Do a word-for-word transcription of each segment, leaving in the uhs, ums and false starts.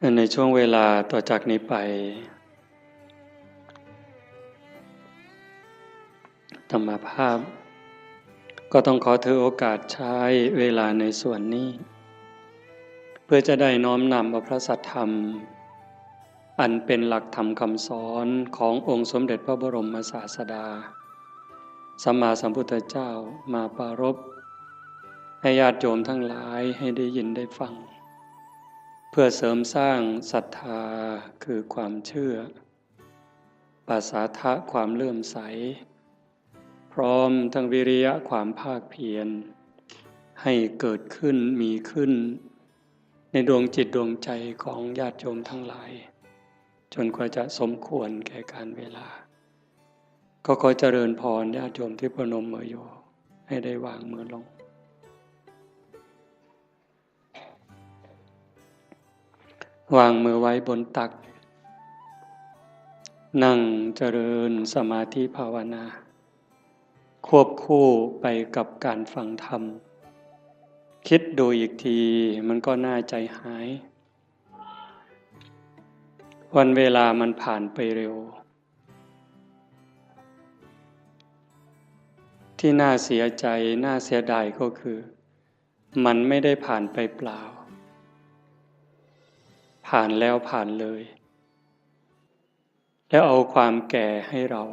ในช่วงเวลาต่อจากนี้ไป อาตมาภาพ ก็ต้องขอถือโอกาสใช้เวลาในส่วนนี้ เพื่อจะได้น้อมนำเอาพระสัทธรรม อันเป็นหลักธรรมคำสอนขององค์สมเด็จพระบรมศาสดา สัมมาสัมพุทธเจ้ามาปรารภให้ญาติโยมทั้งหลายให้ได้ยินได้ฟัง เพื่อเสริมสร้างศรัทธาคือความเชื่อ ปสาทะความเลื่อมใส พร้อมทั้งวิริยะความภาคเพียร ให้เกิดขึ้นมีขึ้น ในดวงจิตดวงใจของญาติโยมทั้งหลาย จนกว่าจะสมควรแก่การเวลา ก็ขอเจริญพรญาติโยมที่ประนมมืออยู่ ให้ได้วางมือลง วางมือไว้บนตัก นั่งเจริญสมาธิภาวนา ควบคู่ไปกับการฟังธรรม คิดดูอีกทีมันก็น่าใจหาย วันเวลามันผ่านไปเร็ว ที่น่าเสียใจน่าเสียดายก็คือ มันไม่ได้ผ่านไปเปล่า ผ่านแล้วผ่านเลย แล้วเอาความแก่ให้เรา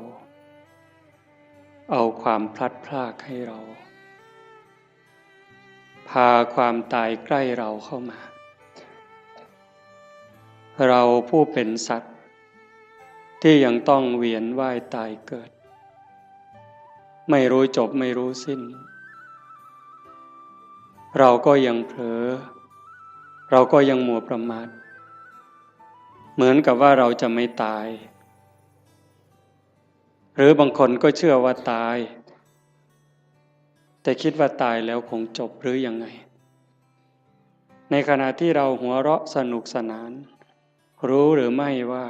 เอาความพลัดพรากให้เรา พาความตายใกล้เราเข้ามา เราผู้เป็นสัตว์ ที่ยังต้องเวียนว่ายตายเกิด ไม่รู้จบไม่รู้สิ้น เราก็ยังเผลอ เราก็ยังมัวประมาท เหมือนกับว่าเราจะไม่ตาย หรือบางคนก็เชื่อว่าตาย แต่คิดว่าตายแล้วคงจบหรือยังไง ในขณะที่เราหัวเราะสนุกสนาน รู้หรือไม่ว่า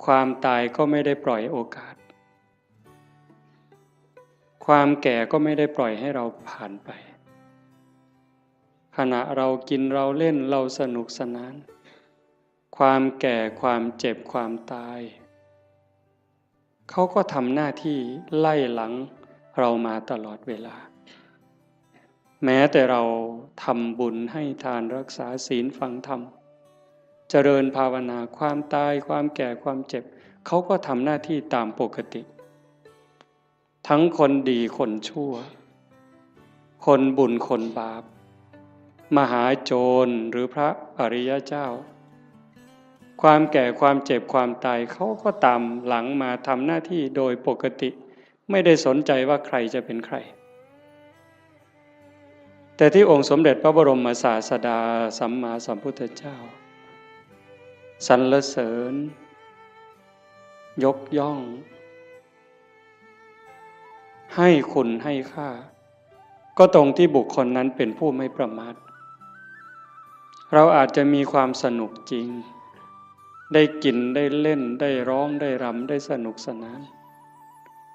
ความตายก็ไม่ได้ปล่อยโอกาส ความแก่ก็ไม่ได้ปล่อยให้เราผ่านไป ขณะเรากินเราเล่นเราสนุกสนาน ความแก่ความเจ็บความตาย เขาก็ทำหน้าที่ไล่หลังเรามาตลอดเวลา แม้แต่เราทำบุญให้ทานรักษาศีลฟังธรรม เจริญภาวนา ความตายความแก่ความเจ็บ เขาก็ทำหน้าที่ตามปกติ ทั้งคนดีคนชั่ว คนบุญคนบาป มหาโจรหรือพระอริยเจ้า ความแก่ความเจ็บความตาย เขาก็ตามหลังมาทำหน้าที่โดยปกติ ไม่ได้สนใจว่าใครจะเป็นใคร แต่ที่องค์สมเด็จพระบรมศาสดาสัมมาสัมพุทธเจ้า สรรเสริญ ยกย่อง ให้คุณให้ค่า ก็ตรงที่บุคคลนั้นเป็นผู้ไม่ประมาท เราอาจจะมีความสนุกจริง ได้กินได้เล่นได้ร้องได้รำได้สนุกสนาน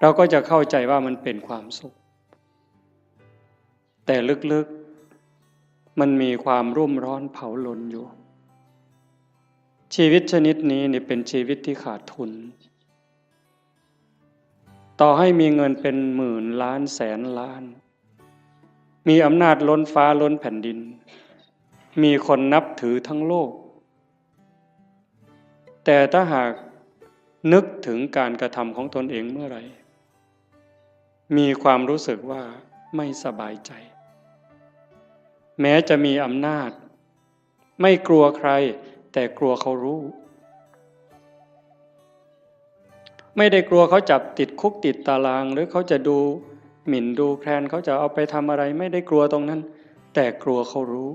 เราก็จะเข้าใจว่ามันเป็นความสุข แต่ลึกๆ มันมีความรุ่มร้อนเผาลนอยู่ ชีวิตชนิดนี้เนี่ยเป็นชีวิตที่ขาดทุน ต่อให้มีเงินเป็นหมื่นล้านแสนล้าน มีอำนาจล้นฟ้าล้นแผ่นดิน มีคนนับถือทั้งโลก แต่ถ้าหากนึกถึงการกระทำของตนเองเมื่อไหร่ มีความรู้สึกว่าไม่สบายใจ แม้จะมีอำนาจ ไม่กลัวใคร แต่กลัวเขารู้ ไม่ได้กลัวเขาจับติดคุกติดตาราง หรือเขาจะดูหมิ่นดูแคลน เขาจะเอาไปทำอะไร ไม่ได้กลัวตรงนั้น แต่กลัวเขารู้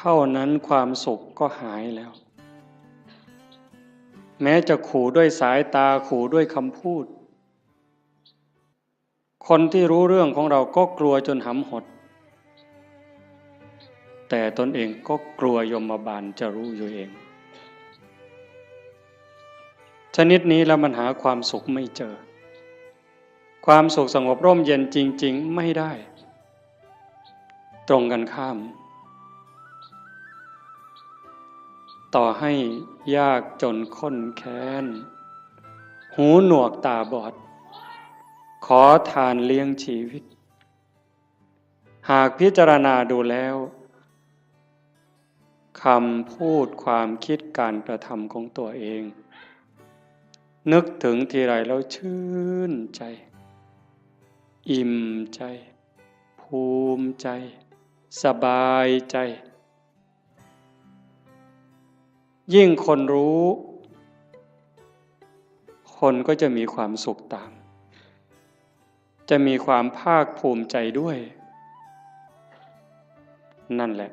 เท่านั้นความสุขก็หายแล้ว แม้จะขู่ด้วยสายตา ขู่ด้วยคำพูด คนที่รู้เรื่องของเราก็กลัวจนหำหด แต่ตนเองก็กลัวยมบาลจะรู้อยู่เอง ชนิดนี้แล้วมันหาความสุขไม่เจอ ความสุขสงบร่มเย็นจริงๆ ไม่ได้ ตรงกันข้าม ต่อให้ยากจนข้นแค้น หูหนวกตาบอด ขอทานเลี้ยงชีวิต หากพิจารณาดูแล้ว คำพูดความคิดการกระทำของตัวเอง นึกถึงทีไรแล้วชื่นใจ อิ่มใจ ภูมิใจ สบายใจ ยิ่งคนรู้ คนก็จะมีความสุขตาม จะมีความภาคภูมิใจด้วย นั่นแหละ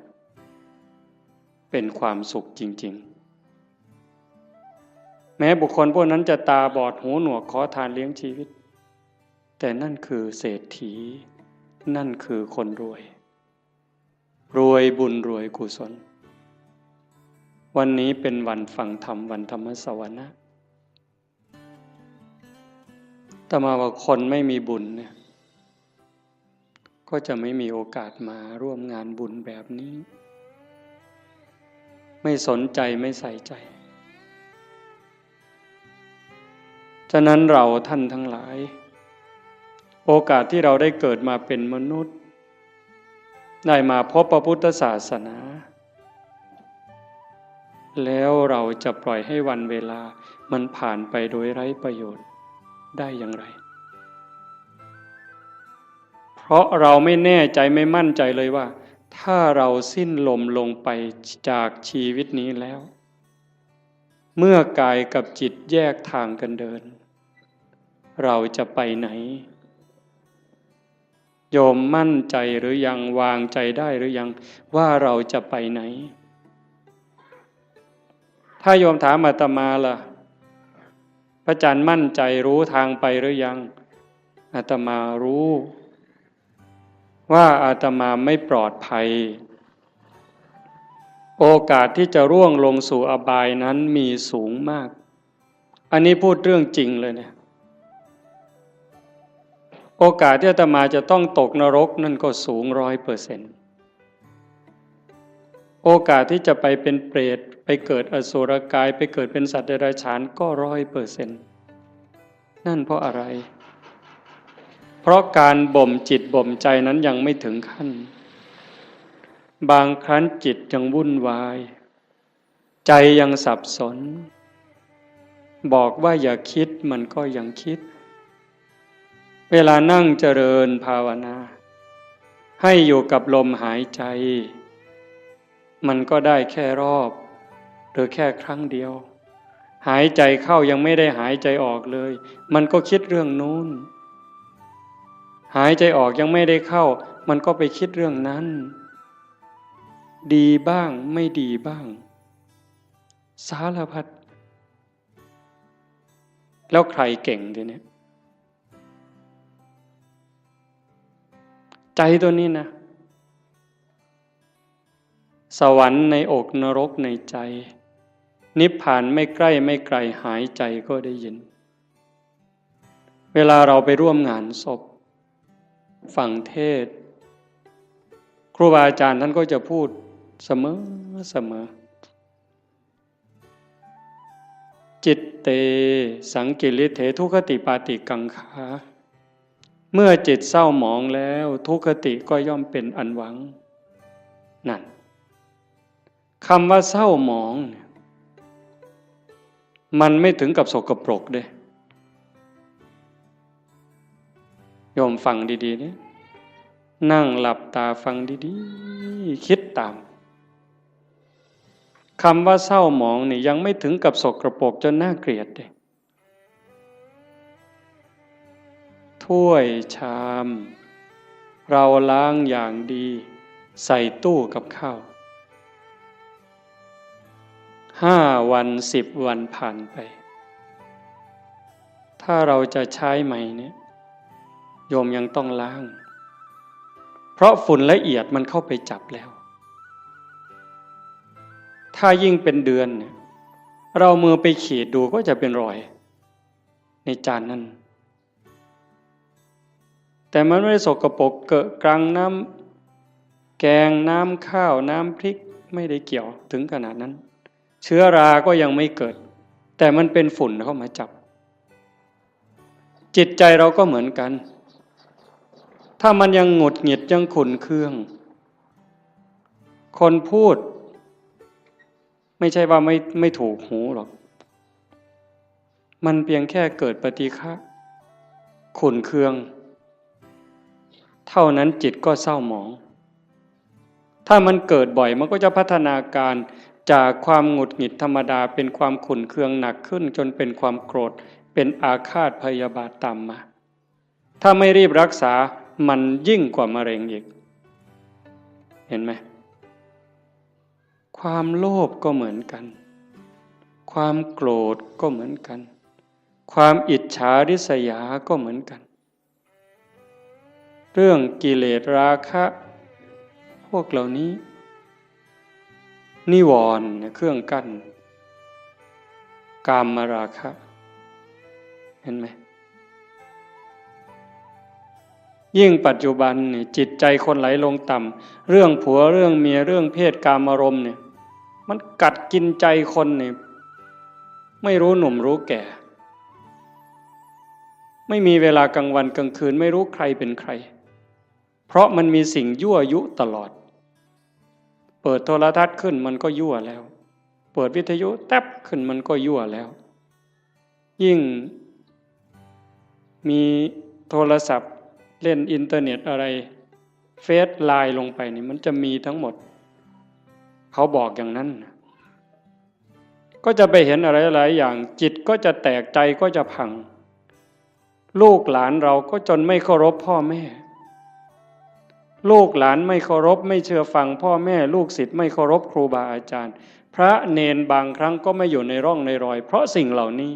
เป็นความสุขจริงๆ แม้บุคคลพวกนั้นจะตาบอดหูหนวกขอทานเลี้ยงชีวิต แต่นั่นคือเศรษฐี นั่นคือคนรวย รวยบุญรวยกุศล วันนี้เป็นวันฟังธรรม วันธรรมสวนะ อาตมาว่าคนไม่มีบุญเนี่ย ก็จะไม่มีโอกาสมาร่วมงานบุญแบบนี้ ไม่สนใจไม่ใส่ใจ ฉะนั้นเราท่านทั้งหลาย โอกาสที่เราได้เกิดมาเป็นมนุษย์ ได้มาพบพระพุทธศาสนา แล้วเราจะปล่อยให้วันเวลามันผ่านไปโดยไร้ประโยชน์ได้อย่างไร เพราะเราไม่แน่ใจไม่มั่นใจเลยว่า ถ้าเราสิ้นลมลงไปจากชีวิตนี้แล้ว เมื่อกายกับจิตแยกทางกันเดิน เราจะไปไหน โยมมั่นใจหรือยัง วางใจได้หรือยัง ว่าเราจะไปไหน ถ้าโยมถามอาตมาล่ะ พระอาจารย์มั่นใจรู้ทางไปหรือยัง อาตมารู้ ว่าอาตมาไม่ปลอดภัย โอกาสที่จะร่วงลงสู่อบายนั้นมีสูงมาก อันนี้พูดเรื่องจริงเลยเนี่ย โอกาสที่อาตมาจะต้องตกนรกนั่นก็สูงร้อยเปอร์เซ็นต์ โอกาสที่จะไปเป็นเปรต ไปเกิดอสุรกาย ไปเกิดเป็นสัตว์เดรัจฉานก็ร้อยเปอร์เซ็นต์ นั่นเพราะอะไร เพราะการบ่มจิตบ่มใจนั้นยังไม่ถึงขั้น บางครั้งจิตยังวุ่นวาย ใจยังสับสน บอกว่าอย่าคิดมันก็ยังคิด เวลานั่งเจริญภาวนา ให้อยู่กับลมหายใจ มันก็ได้แค่รอบ หรือแค่ครั้งเดียว หายใจเข้ายังไม่ได้หายใจออกเลย มันก็คิดเรื่องนู้น หายใจออกยังไม่ได้เข้า มันก็ไปคิดเรื่องนั้น ดีบ้างไม่ดีบ้าง สารพัด แล้วใครเก่งทีเนี้ย ใจตัวนี้นะ สวรรค์ในอกนรกในใจ นิพพานไม่ใกล้ไม่ไกล หายใจก็ได้ยิน เวลาเราไปร่วมงานศพ ฟังเทศน์ ครูบาอาจารย์ท่านก็จะพูดเสมอเสมอ จิตเต สังกิริเถ ทุคคติปาติกังขา เมื่อจิตเศร้าหมองแล้ว ทุคคติก็ย่อมเป็นอันหวัง นั่น คำว่าเศร้าหมองเนี่ย มันไม่ถึงกับสกปรกเด้ โยมฟังดีๆ เนี่ย นั่งหลับตาฟังดีๆ คิดตาม คำว่าเศร้าหมองนี่ยังไม่ถึงกับสกปรกจนน่าเกลียดเด้ ถ้วยชาม เราล้างอย่างดี ใส่ตู้กับข้าว ห้าวัน สิบวันผ่านไป ถ้าเราจะใช้ใหม่เนี่ย โยมยังต้องล้าง เพราะฝุ่นละเอียดมันเข้าไปจับแล้ว ถ้ายิ่งเป็นเดือนเนี่ย เรามือไปขีดดูก็จะเป็นรอย ในจานนั้น แต่มันไม่ได้สกปรกเกอะกรัง น้ำแกง น้ำข้าว น้ำพริก ไม่ได้เกี่ยวถึงขนาดนั้น เชื้อราก็ยังไม่เกิด แต่มันเป็นฝุ่นเข้ามาจับ จิตใจเราก็เหมือนกัน ถ้ามันยังหงุดหงิดยังขุ่นเคือง คนพูด ไม่ใช่ว่าไม่ไม่ถูกหูหรอก มันเพียงแค่เกิดปฏิฆะขุ่นเคือง เท่านั้นจิตก็เศร้าหมอง ถ้ามันเกิดบ่อยมันก็จะพัฒนาการจากความหงุดหงิดธรรมดาเป็นความขุ่นเคืองหนักขึ้น จนเป็นความโกรธ เป็นอาฆาตพยาบาทตามมา ถ้าไม่รีบรักษามันยิ่งกว่ามะเร็งอีก เห็นไหม ความโลภก็เหมือนกัน ความโกรธก็เหมือนกัน ความอิจฉาริษยาก็เหมือนกัน เรื่องกิเลสราคะ พวกเหล่านี้ นิวรณ์เนี่ยเครื่องกั้น กามราคะ เห็นไหม ยิ่งปัจจุบันเนี่ยจิตใจคนไหลลงต่ำ เรื่องผัวเรื่องเมียเรื่องเพศกามารมณ์เนี่ย มันกัดกินใจคนเนี่ย ไม่รู้หนุ่มรู้แก่ ไม่มีเวลากลางวันกลางคืน ไม่รู้ใครเป็นใคร เพราะมันมีสิ่งยั่วยุตลอด เปิดโทรทัศน์ขึ้นมันก็ยั่วแล้ว เปิดวิทยุแต๊บขึ้นมันก็ยั่วแล้ว ยิ่งมีโทรศัพท์เล่นอินเทอร์เน็ตอะไร เฟซไลน์ลงไปนี่มันจะมีทั้งหมด เขาบอกอย่างนั้นนะ ก็จะไปเห็นอะไรหลายอย่าง จิตก็จะแตก ใจก็จะพัง ลูกหลานเราก็จนไม่เคารพพ่อแม่ ลูกหลานไม่เคารพไม่เชื่อฟังพ่อแม่ ลูกศิษย์ไม่เคารพครูบาอาจารย์ พระเณรบางครั้งก็ไม่อยู่ในร่องในรอย เพราะสิ่งเหล่านี้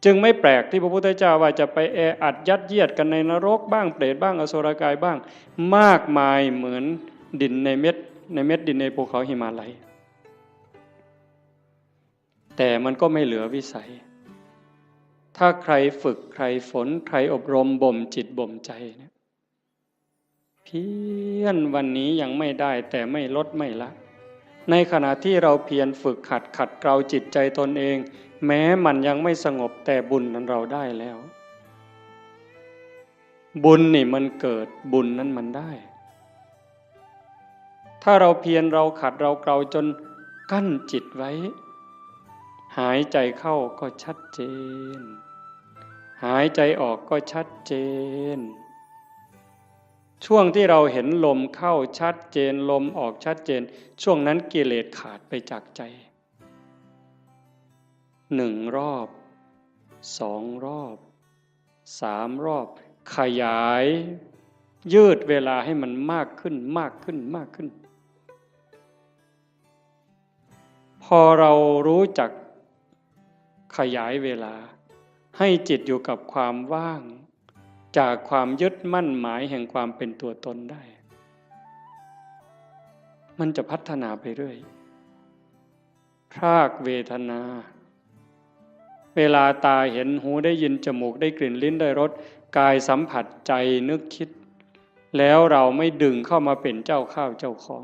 จึงไม่แปลกที่พระพุทธเจ้าว่าจะไปแออัดยัดเยียดกันในนรกบ้าง เปรตบ้าง อสุรกายบ้าง มากมายเหมือนดินในเม็ด ในเม็ดดินในภูเขาหิมาลัย แต่มันก็ไม่เหลือวิสัย ถ้าใครฝึกใครฝนใครอบรมบ่มจิตบ่มใจเนี่ย เพียรวันนี้ยังไม่ได้แต่ไม่ลดไม่ละ ในขณะที่เราเพียรฝึกหัดขัดเกลาจิตใจตนเอง แม้มันยังไม่สงบแต่บุญนั้นเราได้แล้ว บุญนี่มันเกิด บุญนั้นมันได้ ถ้าเราเพียรเราขัดเราเกลาจนกั้นจิตไว้ หายใจเข้าก็ชัดเจน หายใจออกก็ชัดเจน ช่วงที่เราเห็นลมเข้าชัดเจน ลมออกชัดเจน ช่วงนั้นกิเลสขาดไปจากใจ หนึ่งรอบ สองรอบ สามรอบ ขยาย ยืดเวลาให้มันมากขึ้น มากขึ้น มากขึ้น พอเรารู้จักขยายเวลา ให้จิตอยู่กับความว่าง จากความยึดมั่นหมายแห่งความเป็นตัวตนได้ มันจะพัฒนาไปเรื่อย พรากเวทนา เวลาตาเห็น หูได้ยิน จมูกได้กลิ่น ลิ้นได้รส กายสัมผัส ใจนึกคิด แล้วเราไม่ดึงเข้ามาเป็นเจ้าข้าวเจ้าของ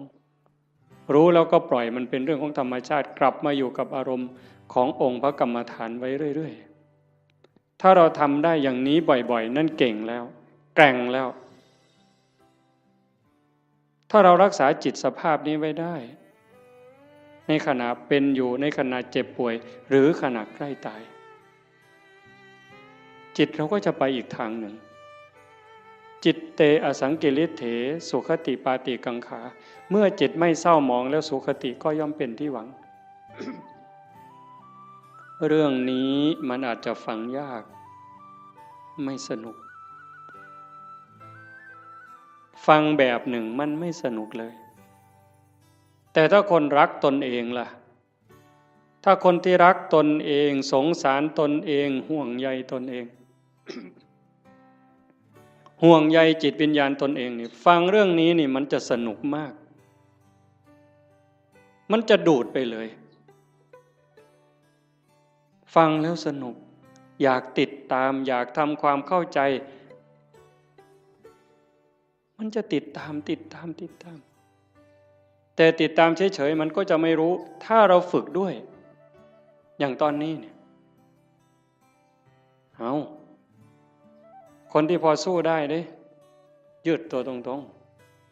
รู้แล้วก็ปล่อยมันเป็นเรื่องของธรรมชาติ กลับมาอยู่กับอารมณ์ขององค์พระกรรมฐานไว้เรื่อยๆ ถ้าเราทำได้อย่างนี้บ่อยๆ นั่นเก่งแล้ว แกร่งแล้ว ถ้าเรารักษาจิตสภาพนี้ไว้ได้ ในขณะเป็นอยู่ ในขณะเจ็บป่วย หรือขณะใกล้ตาย จิตเราก็จะไปอีกทางหนึ่ง จิตเตอสังกิริเถ สุคติปาติกังขา เมื่อจิตไม่เศร้าหมองแล้ว สุคติก็ย่อมเป็นที่หวัง เรื่องนี้มันอาจจะฟังยาก ไม่สนุก ฟังแบบหนึ่งมันไม่สนุกเลย แต่ถ้าคนรักตนเองล่ะ ถ้าคนที่รักตนเอง สงสารตนเอง ห่วงใยตนเอง ห่วงใยจิตวิญญาณตนเองนี่ ฟังเรื่องนี้นี่มันจะสนุกมาก มันจะดูดไปเลย ฟังแล้วสนุก อยากติดตาม อยากทำความเข้าใจ มันจะติดตาม ติดตาม ติดตาม แต่ติดตามเฉยๆมันก็จะไม่รู้ ถ้าเราฝึกด้วย อย่างตอนนี้เนี่ย เอา คนที่พอสู้ได้เด้ ยืดตัวตรง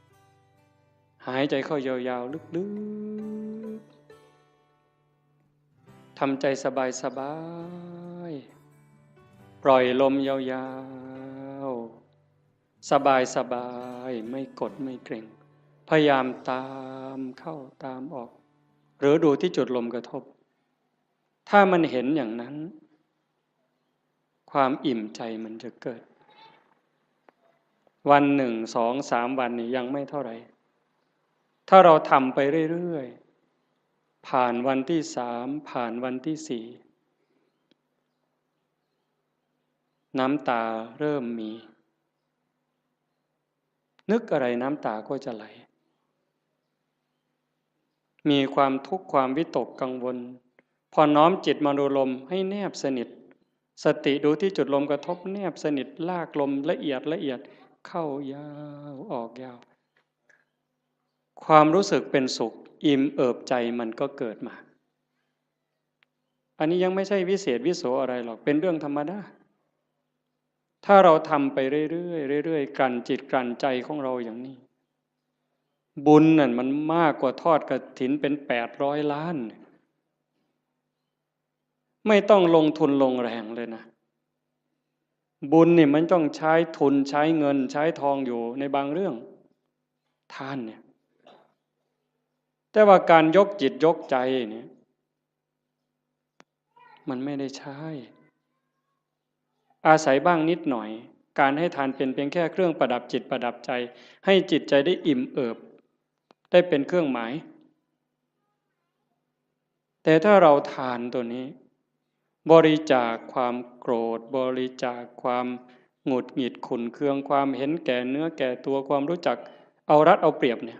ๆ หายใจเข้ายาวๆ ลึกๆ ทำใจสบายๆ ปล่อยลมยาวๆ สบายๆ ไม่กดไม่เกร็ง พยายามตามเข้าตามออก หรือดูที่จุดลมกระทบ ถ้ามันเห็นอย่างนั้น ความอิ่มใจมันจะเกิด วันหนึ่ง สอง สาม วันนี่ยังไม่เท่าไหร่ ถ้าเราทำไปเรื่อยๆ ผ่านวันที่สาม ผ่านวันที่สี่ น้ำตาเริ่มมี นึกอะไรน้ำตาก็จะไหล มีความทุกข์ความวิตกกังวล พอน้อมจิตมาดูลมให้แนบสนิท สติดูที่จุดลมกระทบแนบสนิท ลากลมละเอียดละเอียด เข้ายาวออกยาว ความรู้สึกเป็นสุข อิ่มเอิบใจมันก็เกิดมา อันนี้ยังไม่ใช่วิเศษวิโสอะไรหรอก เป็นเรื่องธรรมดา ถ้าเราทำไปเรื่อยๆ เรื่อยๆ กลั่นจิตกลั่นใจของเราอย่างนี้ บุญนั่นมันมากกว่าทอดกฐินเป็นแปดร้อยล้าน ไม่ต้องลงทุนลงแรงเลยนะ บุญนี่มันต้องใช้ทุนใช้เงินใช้ทองอยู่ในบางเรื่อง ทานเนี่ย แต่ว่าการยกจิตยกใจเนี่ย มันไม่ได้ใช้ อาศัยบ้างนิดหน่อย การให้ทานเป็นเพียงแค่เครื่องประดับจิตประดับใจ ให้จิตใจได้อิ่มเอิบ ได้เป็นเครื่องหมาย แต่ถ้าเราทานตัวนี้ บริจาคความโกรธ บริจาคความหงุดหงิดขุ่นเคือง ความเห็นแก่เนื้อแก่ตัว ความรู้จักเอารัดเอาเปรียบเนี่ย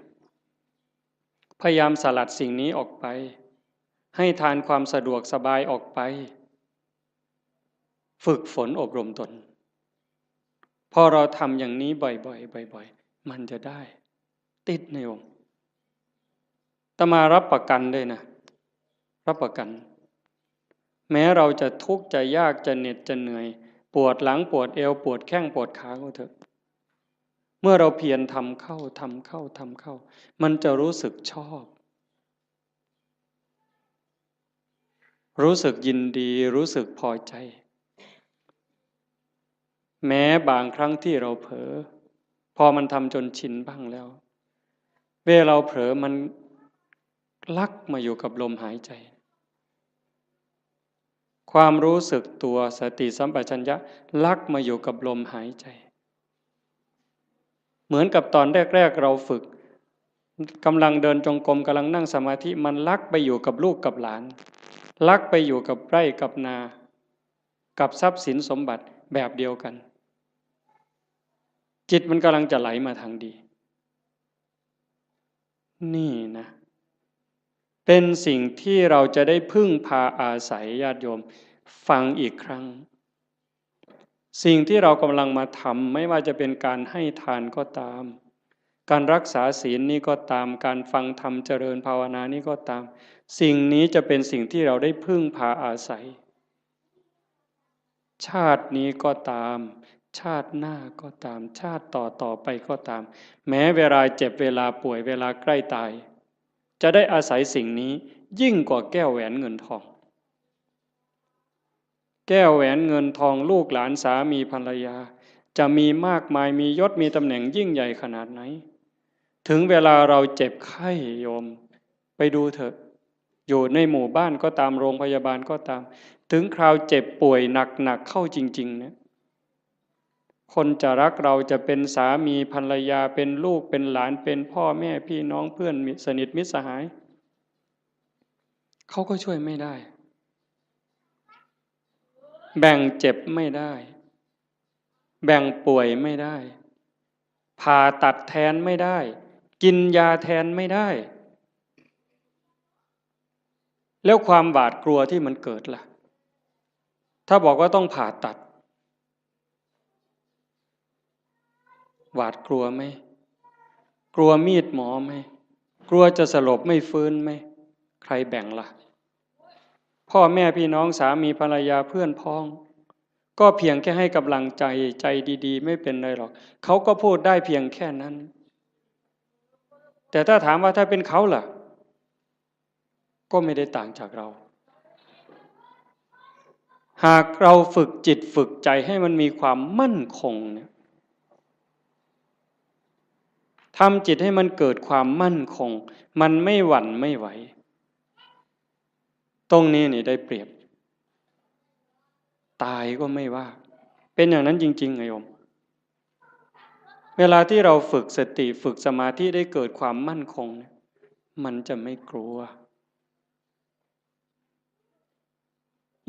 พยายามสลัดสิ่งนี้ออกไป ให้ทานความสะดวกสบายออกไป ฝึกฝนอบรมตน พอเราทำอย่างนี้บ่อยๆ บ่อยๆ มันจะได้ ติดในองค์ อาตมารับประกันเลยนะ รับประกัน แม้เราจะทุกข์จะยากจะเหน็ดจะเหนื่อย ปวดหลังปวดเอว ปวดแข้งปวดขาก็เถอะ เมื่อเราเพียรทำเข้า ทำเข้า ทำเข้า มันจะรู้สึกชอบ รู้สึกยินดี รู้สึกพอใจ แม้บางครั้งที่เราเผลอ พอมันทำจนชินบ้างแล้ว เวลาเราเผลอมันลักมาอยู่กับลมหายใจ ความรู้สึกตัว สติสัมปชัญญะลักมาอยู่กับลมหายใจ เหมือนกับตอนแรกๆ เราฝึก กำลังเดินจงกรม กำลังนั่งสมาธิ มันลักไปอยู่กับลูกกับหลาน ลักไปอยู่กับไร่กับนา กับทรัพย์สินสมบัติแบบเดียวกัน จิตมันกำลังจะไหลมาทางดี นี่นะ เป็นสิ่งที่เราจะได้พึ่งพาอาศัย ญาติโยม ฟังอีกครั้ง สิ่งที่เรากำลังมาทำ ไม่ว่าจะเป็นการให้ทานก็ตาม การรักษาศีลนี่ก็ตาม การฟังธรรมเจริญภาวนานี่ก็ตาม สิ่งนี้จะเป็นสิ่งที่เราได้พึ่งพาอาศัย ชาตินี้ก็ตาม ชาติหน้าก็ตาม ชาติต่อต่อไปก็ตาม แม้เวลาเจ็บ เวลาป่วย เวลาใกล้ตาย จะได้อาศัยสิ่งนี้ยิ่งกว่าแก้วแหวนเงินทอง แก้วแหวนเงินทอง ลูกหลาน สามีภรรยา จะมีมากมาย มียศ มีตำแหน่งยิ่งใหญ่ขนาดไหน ถึงเวลาเราเจ็บไข้ โยม ไปดูเถอะ อยู่ในหมู่บ้านก็ตาม โรงพยาบาลก็ตาม ถึงคราวเจ็บป่วยหนักๆ เข้าจริงๆ เนี่ย คนจะรักเรา จะเป็นสามีภรรยา เป็นลูก เป็นหลาน เป็นพ่อแม่พี่น้อง เพื่อนมิตร สนิทมิตรสหาย เขาก็ช่วยไม่ได้ แบ่งเจ็บไม่ได้ แบ่งป่วยไม่ได้ ผ่าตัดแทนไม่ได้ กินยาแทนไม่ได้ แล้วความหวาดกลัวที่มันเกิดล่ะ ถ้าบอกว่าต้องผ่าตัด หวาดกลัวไหม กลัวมีดหมอไหม ก กลัวจะสลบไม่ฟื้นไหม ใครแบ่งละ่ะ พ่อแม่พี่น้องสามีภรรยาเพื่อนพ้อง ก็เพียงแค่ให้กำลังใจ ใจดีๆ ไม่เป็นไรหรอก เขาก็พูดได้เพียงแค่นั้น แต่ถ้าถามว่าถ้าเป็นเขาล่ะ ก็ไม่ได้ต่างจากเรา หากเราฝึกจิตฝึกใจให้มันมีความมั่นคงเนี่ย ทำจิตให้มันเกิดความมั่นคง มันไม่หวั่นไม่ไหว ตรงนี้นี่ได้เปรียบ ตายก็ไม่ว่า เป็นอย่างนั้นจริงๆ ไงโยม เวลาที่เราฝึกสติ ฝึกสมาธิ ได้เกิดความมั่นคงเนี่ย มันจะไม่กลัว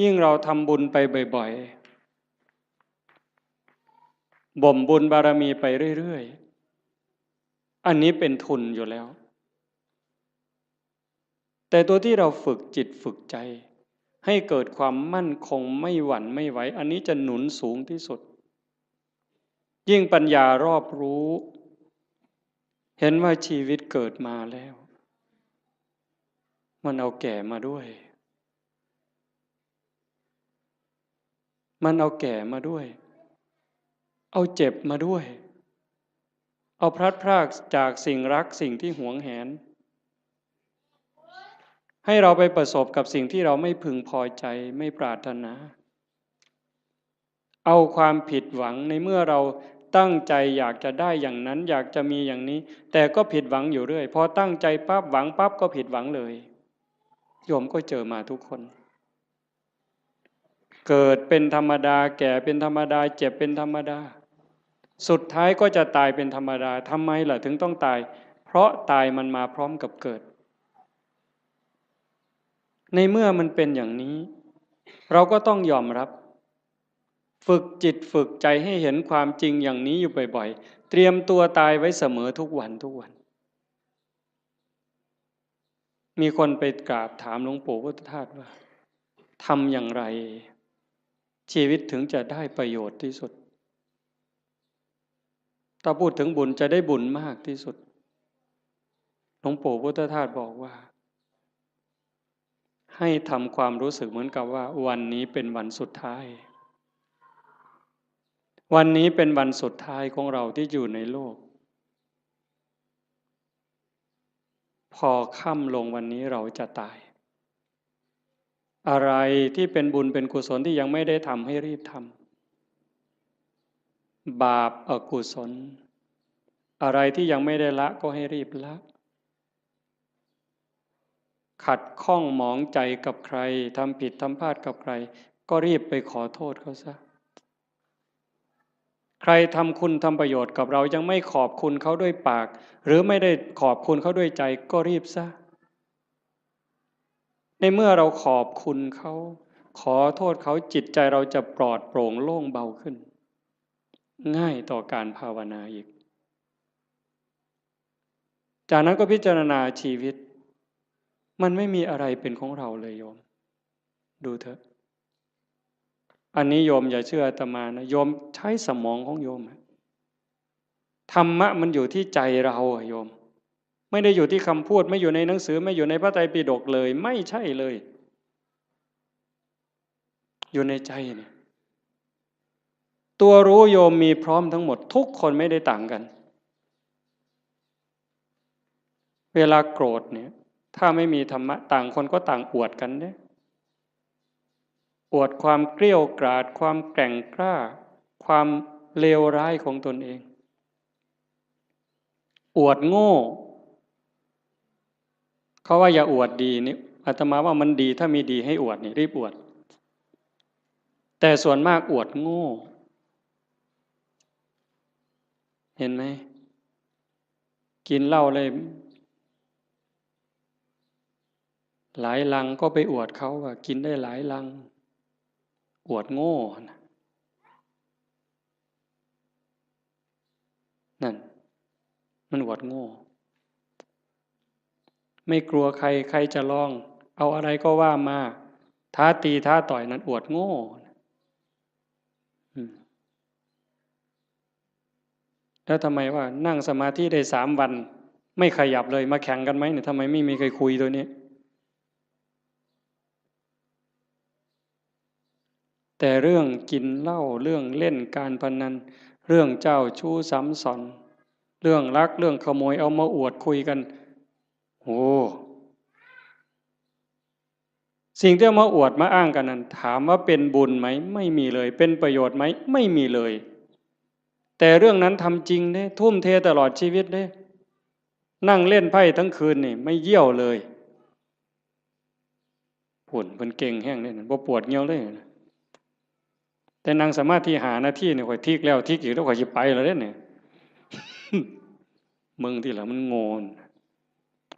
ยิ่งเราทำบุญไปบ่อยๆ บ่มบุญบารมีไปเรื่อยๆ อันนี้เป็นทุนอยู่แล้ว แต่ตัวที่เราฝึกจิตฝึกใจ ให้เกิดความมั่นคงไม่หวั่นไม่ไหว อันนี้จะหนุนสูงที่สุด ยิ่งปัญญารอบรู้ เห็นว่าชีวิตเกิดมาแล้ว มันเอาแก่มาด้วย มันเอาแก่มาด้วย เอาเจ็บมาด้วย เอาพลัดพรากจากสิ่งรักสิ่งที่หวงแหน ให้เราไปประสบกับสิ่งที่เราไม่พึงพอใจ ไม่ปรารถนา เอาความผิดหวังในเมื่อเราตั้งใจอยากจะได้อย่างนั้น อยากจะมีอย่างนี้ แต่ก็ผิดหวังอยู่เรื่อย พอตั้งใจปั๊บ หวังปั๊บ ก็ผิดหวังเลย โยมก็เจอมาทุกคน เกิดเป็นธรรมดา แก่เป็นธรรมดา เจ็บเป็นธรรมดา สุดท้ายก็จะตายเป็นธรรมดา ทำไมล่ะถึงต้องตาย เพราะตายมันมาพร้อมกับเกิด ในเมื่อมันเป็นอย่างนี้ เราก็ต้องยอมรับ ฝึกจิตฝึกใจให้เห็นความจริงอย่างนี้อยู่บ่อยๆ เตรียมตัวตายไว้เสมอทุกวันทุกวัน มีคนไปกราบถามหลวงปู่พุทธทาสว่า ทำอย่างไร ชีวิตถึงจะได้ประโยชน์ที่สุด ถ้าพูดถึงบุญจะได้บุญมากที่สุด หลวงปู่พุทธทาสบอกว่า ให้ทำความรู้สึกเหมือนกับว่าวันนี้เป็นวันสุดท้าย วันนี้เป็นวันสุดท้ายของเราที่อยู่ในโลก พอค่ำลงวันนี้เราจะตาย อะไรที่เป็นบุญเป็นกุศลที่ยังไม่ได้ทำให้รีบทำ บาปอกุศล อะไรที่ยังไม่ได้ละก็ให้รีบละ ขัดข้องหมองใจกับใคร ทำผิดทำพลาดกับใคร ก็รีบไปขอโทษเขาซะ ใครทำคุณทำประโยชน์กับเรายังไม่ขอบคุณเขาด้วยปาก หรือไม่ได้ขอบคุณเขาด้วยใจ ก็รีบซะ ในเมื่อเราขอบคุณเขา ขอโทษเขา จิตใจเราจะปลอดโปร่งโล่งเบาขึ้น ง่ายต่อการภาวนาอีก จากนั้นก็พิจารณาชีวิต มันไม่มีอะไรเป็นของเราเลยโยม ดูเถอะ อันนี้โยมอย่าเชื่ออาตมานะ โยมใช้สมองของโยมอะ ธรรมะมันอยู่ที่ใจเราอะโยม ไม่ได้อยู่ที่คำพูด ไม่อยู่ในหนังสือ ไม่อยู่ในพระไตรปิฎกเลย ไม่ใช่เลย อยู่ในใจเนี่ย ตัวรู้โยมมีพร้อมทั้งหมด ทุกคนไม่ได้ต่างกัน เวลาโกรธเนี่ย ถ้าไม่มีธรรมะ ต่างคนก็ต่างอวดกันเนี่ย อวดความเกลี้ยวกราด ความแกร่งกล้า ความเลวร้ายของตนเอง อวดโง่ เขาว่าอย่าอวดดีนี่ อาตมาว่ามันดี ถ้ามีดีให้อวดนี่ รีบอวด แต่ส่วนมากอวดโง่ เห็นไหม กินเหล้าเลย หลายลังก็ไปอวดเขาว่ากินได้หลายลัง อวดโง่นะ นั่น มันอวดโง่ ไม่กลัวใคร ใครจะลอง เอาอะไรก็ว่ามา ท้าตีท้าต่อย นั่นอวดโง่ อืม แล้วทำไมว่านั่งสมาธิได้สามวัน ไม่ขยับเลย มาแข่งกันไหมเนี่ย ทำไมไม่มีใครคุยตัวนี้ แต่เรื่องกินเหล้า เรื่องเล่นการพนัน เรื่องเจ้าชู้ซ้ำซ้อน เรื่องลัก เรื่องขโมย เอามาอวดคุยกัน โอ้ สิ่งที่เอามาอวดมาอ้างกันนั้น ถามว่าเป็นบุญไหม ไม่มีเลย เป็นประโยชน์ไหม ไม่มีเลย แต่เรื่องนั้นทำจริงเด้ ทุ่มเทตลอดชีวิตเด้ นั่งเล่นไพ่ทั้งคืนนี่ ไม่เยี่ยวเลย ผุ่นเพิ่นเก่งแฮงเด้ บ่ปวดเยี่ยวเลย แต่นั่งสมาธิห้านาทีนี่ ข้อยทิกแล้วทิกอีก แล้วข้อยสิไปแล้วเด้เนี่ย มึงที่ละมันโง่น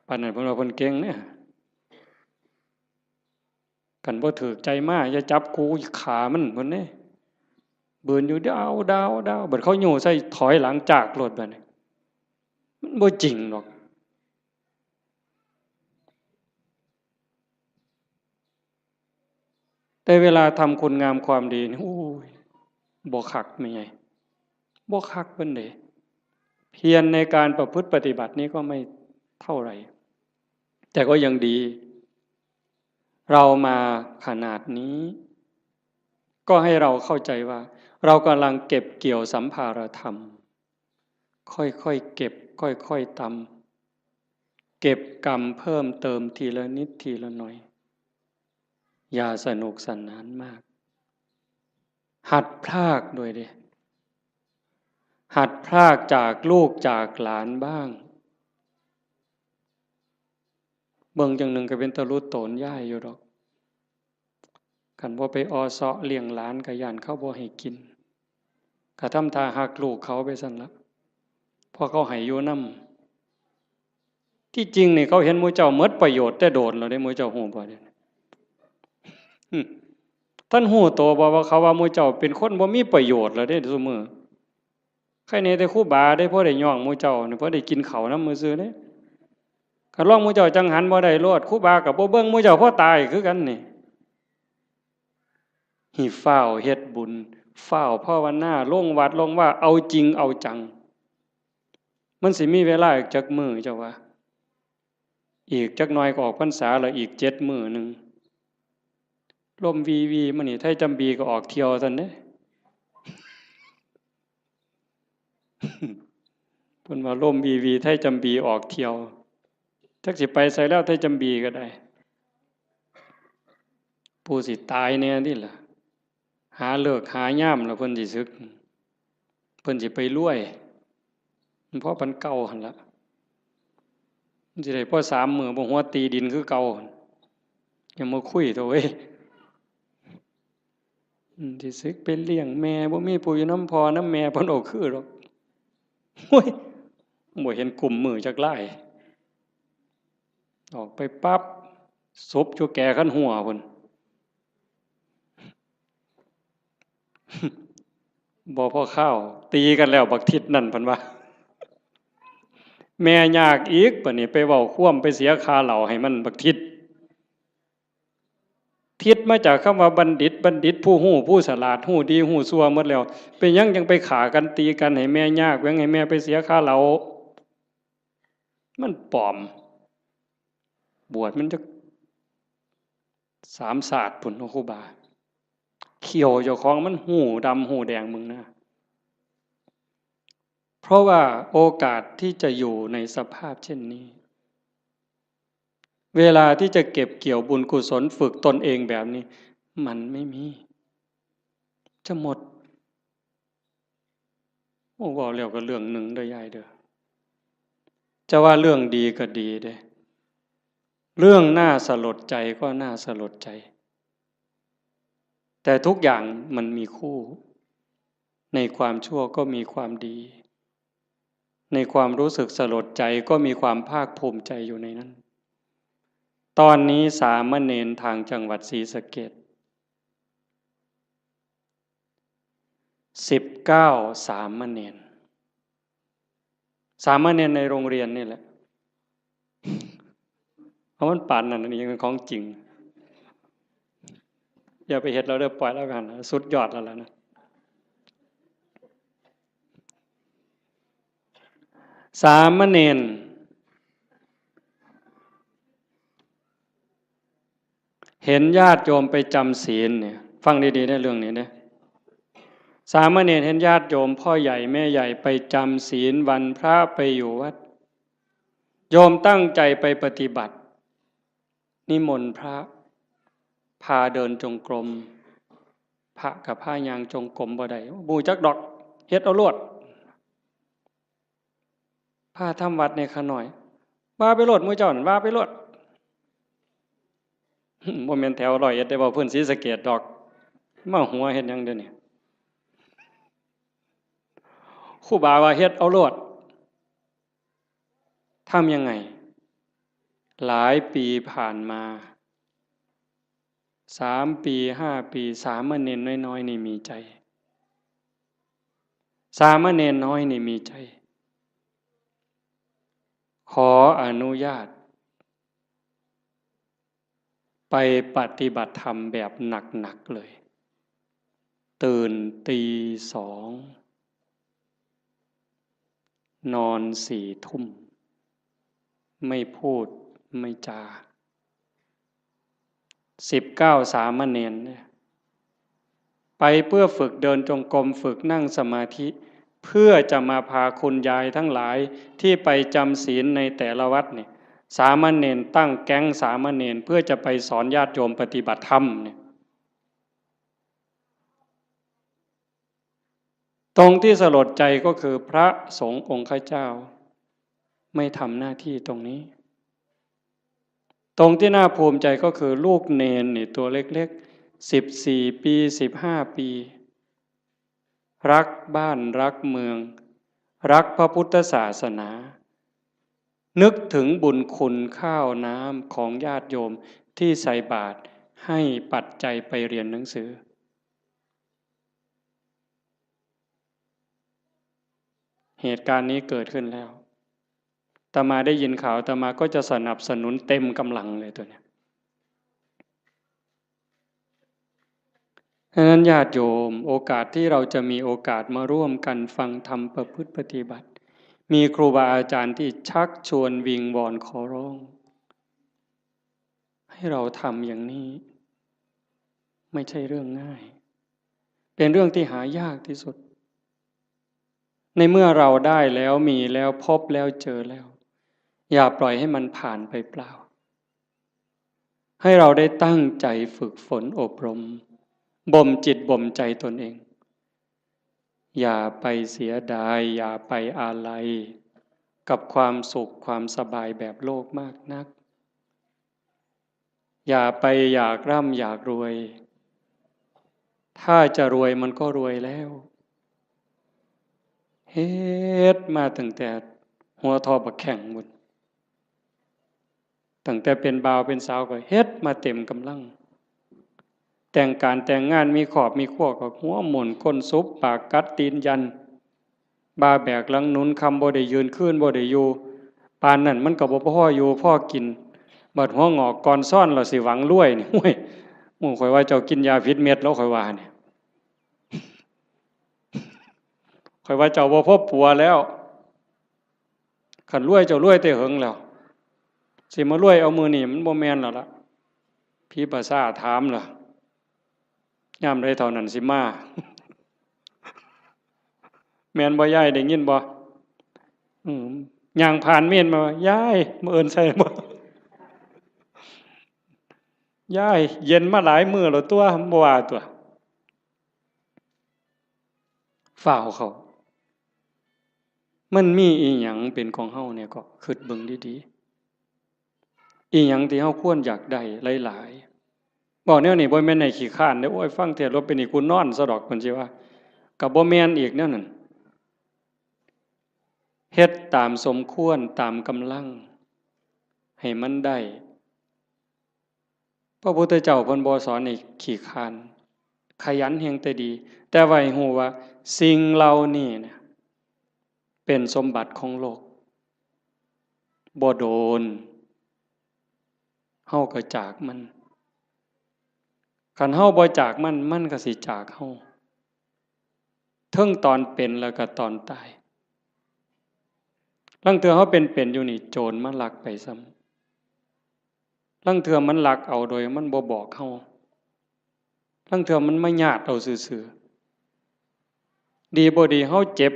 ปานนั้นเพิ่นว่าเพิ่นเก่งเนี่ย คันบ่ถืกใจมา อย่าจับกู ขามัน เพิ่นเด้ บืนอยู่ดาว ดาว ดาว บัดเขาโย่ใส่ ถอยหลังจากโลดบัดนี้ มันบ่จริงดอก แต่เวลาทำคุณงามความดีนี่ โอ้ย บ่คักแม่ใหญ่ บ่คักปานใด เพียรในการประพฤติปฏิบัตินี่ก็ไม่เท่าไหร่ แต่ก็ยังดี เรามาขนาดนี้ ก็ให้เราเข้าใจว่า เรากำลังเก็บเกี่ยวสัมภารธรรม ค่อยๆเก็บ ค่อยๆตำ เก็บกำเพิ่มเติมทีละนิดทีละหน่อย อย่าสนุกสนานมาก หัดพรากด้วยเด้ หัดพรากจากลูกจากหลานบ้าง เบิ่งจั่งหนึ่งก็เป็นตาหลุดโตนยายอยู่ดอก คันบ่ไปออเซาะเลี้ยงหลานก็ย้านเขาบ่ให้กิน ก็ทำท่าฮักลูกเขาไปซั่นละ เพราะเขาให้อยู่นำ ที่จริงนี่เขาเห็นหมู่เจ้าหมดประโยชน์แต่โดนแล้วเด้ หมู่เจ้าฮู้บ่เด้ อืม ท่านฮู้ตัวบ่ว่าเขาว่าหมู่เจ้าเป็นคนบ่มีประโยชน์แล้วเด้ซุมื้อ ใครแหน่แต่ครูบาเด้ พอได้ย่องหมู่เจ้านี่ พอได้กินข้าวนำซื่อๆเด้ คันลองหมู่เจ้าจั่งหันบ่ได้โลด ครูบาก็บ่เบิ่งหมู่เจ้า พอตายคือกันนี่ ให้ฟ้าวเฮ็ดบุญ ฟ้าวภาวนา ลงวัดลงวา เอาจริงเอาจัง มันสิมีเวลาอีกจักมื้อเจ้าว่า อีกจักหน่อยก็ออกพรรษาแล้ว อีกเจ็ดมื้อหนึ่ง ลมวีวีมานี่ ไทจำบีก็ออกเที่ยวซั่นเด้ เพิ่นว่าลมวีวี ไทจำบีออกเที่ยว จักสิไปไสแล้ว ไทจำบีก็ได้ ผู้สิตายแหน่นี่ล่ะ หาฤกษ์หายามแล้วเพิ่นสิสึก เพิ่นสิไปรวย มันพอปานเก่าหั่นละ มันสิได้พอสามมื้อ บ่หัวตีดินคือเก่าหั่น อย่ามาคุยเถาะเว้ย อืม สิสึกไปเลี้ยงแม่ บ่มีผู้อยู่นำพ่อนำแม่ เพิ่นเอาคือดอก โอ้ย บ่เห็นกุมมือจักลาย ออกไปปั๊บ ศพอยู่แก่คันหัวพุ้น บ่พอคาว ตีกันแล้วบักทิศนั่น เพิ่นว่า แม่ยากอีก บัดนี้ไปเว้าความ ไปเสียค่าเหล้าให้มันบักทิศ ทิศมาจากคำว่าบัณฑิต บัณฑิตผู้ฮู้ ผู้ฉลาด ฮู้ดีฮู้ชั่วหมดแล้ว เป็นหยังจั่งไปฆ่ากันตีกันให้แม่ยาก แหว่งให้แม่ไปเสียค่าเหล้า มันปลอม บวชมันจักสามชาติพุ้นเนาะครูบา เขี้ยวเจ้าของมันฮู้ดำฮู้แดง มึงนะ เพราะว่าโอกาสที่จะอยู่ในสภาพเช่นนี้ เวลาที่จะเก็บเกี่ยวบุญกุศลฝึกตนเองแบบนี้ มันไม่มี จะหมด โอ้ เว้าแล้วก็เรื่องหนึ่งเด้อยายเด้อ จะว่าเรื่องดีก็ดีเด้ เรื่องน่าสลดใจก็น่าสลดใจ แต่ทุกอย่างมันมีคู่ ในความชั่วก็มีความดี ในความรู้สึกสลดใจก็มีความภาคภูมิใจอยู่ในนั้น ตอนนี้สามเณรทางจังหวัดศรีสะเกษ สิบเก้า สามเณร สามเณรในโรงเรียนนี่แหละ เอามันปานนั้น อันนี้เป็นของจริง อย่าไปเฮ็ดเราเด้อ ปล่อยแล้วกัน สุดยอดแล้วล่ะนะ สามเณร เห็นญาติโยมไปจำศีลเนี่ย ฟังดีๆ ในเรื่องนี้เนี่ย สามเณรเห็นญาติโยมพ่อใหญ่แม่ใหญ่ไปจำศีลวันพระไปอยู่วัด โยมตั้งใจไปปฏิบัติ นิมนต์พระ พาเดินจงกรม พระกับพายางจงกรมบ่ได้ บ่จักดอก เฮ็ดเอาโลด พาทำวัดในขะน้อย ว่าไปโลด หมู่เจ้านั่น ว่าไปโลด บ่แม่นแถวร้อยเอ็ดได้ เว้าพื้นศรีสะเกษดอก มาหัวเฮ็ดหยังเดี๋ยวนี้ ครูบาว่าเฮ็ดเอาโลด ทำยังไง หลายปีผ่านมา สามปี ห้าปี สามเณรน้อยๆ นี่มีใจ สามเณรน้อยนี่มีใจ ขออนุญาต ไปปฏิบัติธรรมแบบหนักๆ เลย ตื่นตีสอง นอนสี่ทุ่ม ไม่พูดไม่จา สิบเก้าสามเณรเนี่ย ไปเพื่อฝึกเดินจงกรม ฝึกนั่งสมาธิ เพื่อจะมาพาคุณยายทั้งหลายที่ไปจำศีลในแต่ละวัดเนี่ย สามเณรตั้งแก๊งสามเณรเพื่อจะไปสอนญาติโยมปฏิบัติธรรมเนี่ย ตรงที่สลดใจก็คือพระสงฆ์องค์ข้าเจ้า ไม่ทำหน้าที่ตรงนี้ ตรงที่น่าภูมิใจก็คือลูกเณรนี่ตัวเล็กๆ สิบสี่ปี สิบห้าปี รักบ้านรักเมือง รักพระพุทธศาสนา นึกถึงบุญคุณข้าวน้ำของญาติโยมที่ใส่บาตรให้ปัจจัยไปเรียนหนังสือ เหตุการณ์นี้เกิดขึ้นแล้ว อาตมาได้ยินข่าว อาตมาก็จะสนับสนุนเต็มกำลังเลยตัวเนี้ย ฉะนั้นญาติโยม โอกาสที่เราจะมีโอกาสมาร่วมกันฟังธรรมประพฤติปฏิบัติ มีครูบาอาจารย์ที่ชักชวนวิงวอนขอร้อง ให้เราทำอย่างนี้ ไม่ใช่เรื่องง่าย เป็นเรื่องที่หายากที่สุด ในเมื่อเราได้แล้วมีแล้วพบแล้วเจอแล้ว อย่าปล่อยให้มันผ่านไปเปล่า ให้เราได้ตั้งใจฝึกฝนอบรม บ่มจิตบ่มใจตนเอง อย่าไปเสียดาย อย่าไปอาลัย กับความสุขความสบายแบบโลกมากนัก อย่าไปอยากร่ำอยากรวย ถ้าจะรวยมันก็รวยแล้ว เฮ็ดมาตั้งแต่หัวทอบักแข้งพุ้น ตั้งแต่เป็นบ่าวเป็นสาวก็เฮ็ดมาเต็มกำลัง แต่งการแต่งงานมีครอบมีครัวก็หัวหมุนก้นสุบปากกัดตีนยัน บ่าแบกหลังหนุน ค่ำบ่ได้ยืน คืนบ่ได้อยู่ ปานนั้นมันก็บ่พออยู่พอกิน บัดหัวงอกก่อนซ้อน เราสิหวังรวยนี่ โอ้ย หมู่ข่อยว่าเจ้ากินยาผิดเม็ดแล้ว ข่อยว่าเนี่ย ข่อยว่าเจ้าบ่พอปัวแล้ว คันรวยเจ้ารวยแต่เหิงแล้ว สิมารวยเอามื้อนี้มันบ่แม่นแล้วล่ะ ผีประสาทถามล่ะ ยามใดเท่านั้นสิมา แม่นบ่ยาย ได้ยินบ่ อืม ย่างผ่านเมนมา ยาย มื้ออื่นใส่บ่ ยาย เย็นมาหลายมื้อแล้วตัว บ่ว่าตัว ฟ้าวเข้า มันมีอีหยังเป็นของเฮาเนี่ยก็คิดเบิ่งดีๆ อีหยังที่เฮาควรอยากได้หลายๆ บอกแนวนี้บ่แม่นให้ขี้คร้านเด้อ โอ้ย ฟังเทศน์แล้วเป็นนี่กูนอนซะดอก เพิ่นสิว่า ก็บ่แม่นอีกแนวนั้น เฮ็ดตามสมควร ตามกำลัง ให้มันได้ พระพุทธเจ้าเพิ่นบ่สอนให้ขี้คร้าน ขยันแฮงแต่ดี แต่ว่าให้ฮู้ว่าสิ่งเหล่านี้เนี่ย เป็นสมบัติของโลก บ่โดน เฮาก็จากมัน คันเฮาบ่จากมัน มันก็สิจากเฮา เทิงตอนเป็นแล้วก็ตอนตาย ลางเทื่อเฮาเป็นๆ อยู่นี่ โจรมาลักไปซ้ำ ลางเทื่อมันลักเอาโดยมันบ่บอกเฮา ลางเทื่อมันมาญาติเอาซื่อๆ ดีบ่ดีเฮาเจ็บ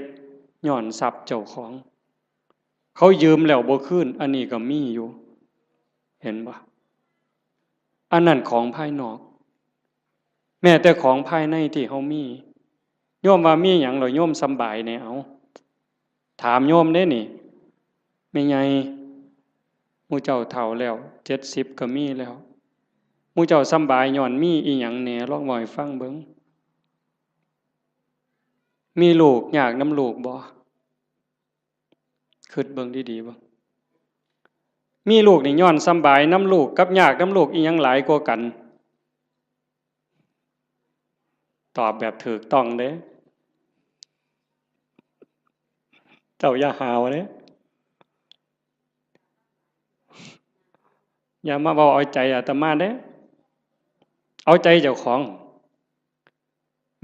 ย้อนทรัพย์เจ้าของ เขายืมแล้วบ่คืน อันนี้ก็มีอยู่ เห็นบ่ อันนั้นของภายนอก แม้แต่ของภายในที่เฮามี โยมว่ามีหยังเหรอ โยมสำบายแหน่ เอา ถามโยมเด้นี่ แม่ใหญ่ หมู่เจ้าเฒ่าแล้ว เจ็ดสิบก็มีแล้ว หมู่เจ้าสำบายย้อนมีอีหยังแหน่ ลองเว้าให้ฟังเบิ่ง มีลูกยากนำลูกบ่ คิดเบิ่งดีๆ เบิ่ง มีลูกนี่ย้อนสำบายนำลูกกับยากนำลูกอีหยังหลายกว่ากัน ตอบแบบถูกต้องเด้ เจ้าอย่าหาวเด้ อย่ามาเว้าเอาใจอาตมาเด้ เอาใจเจ้าของ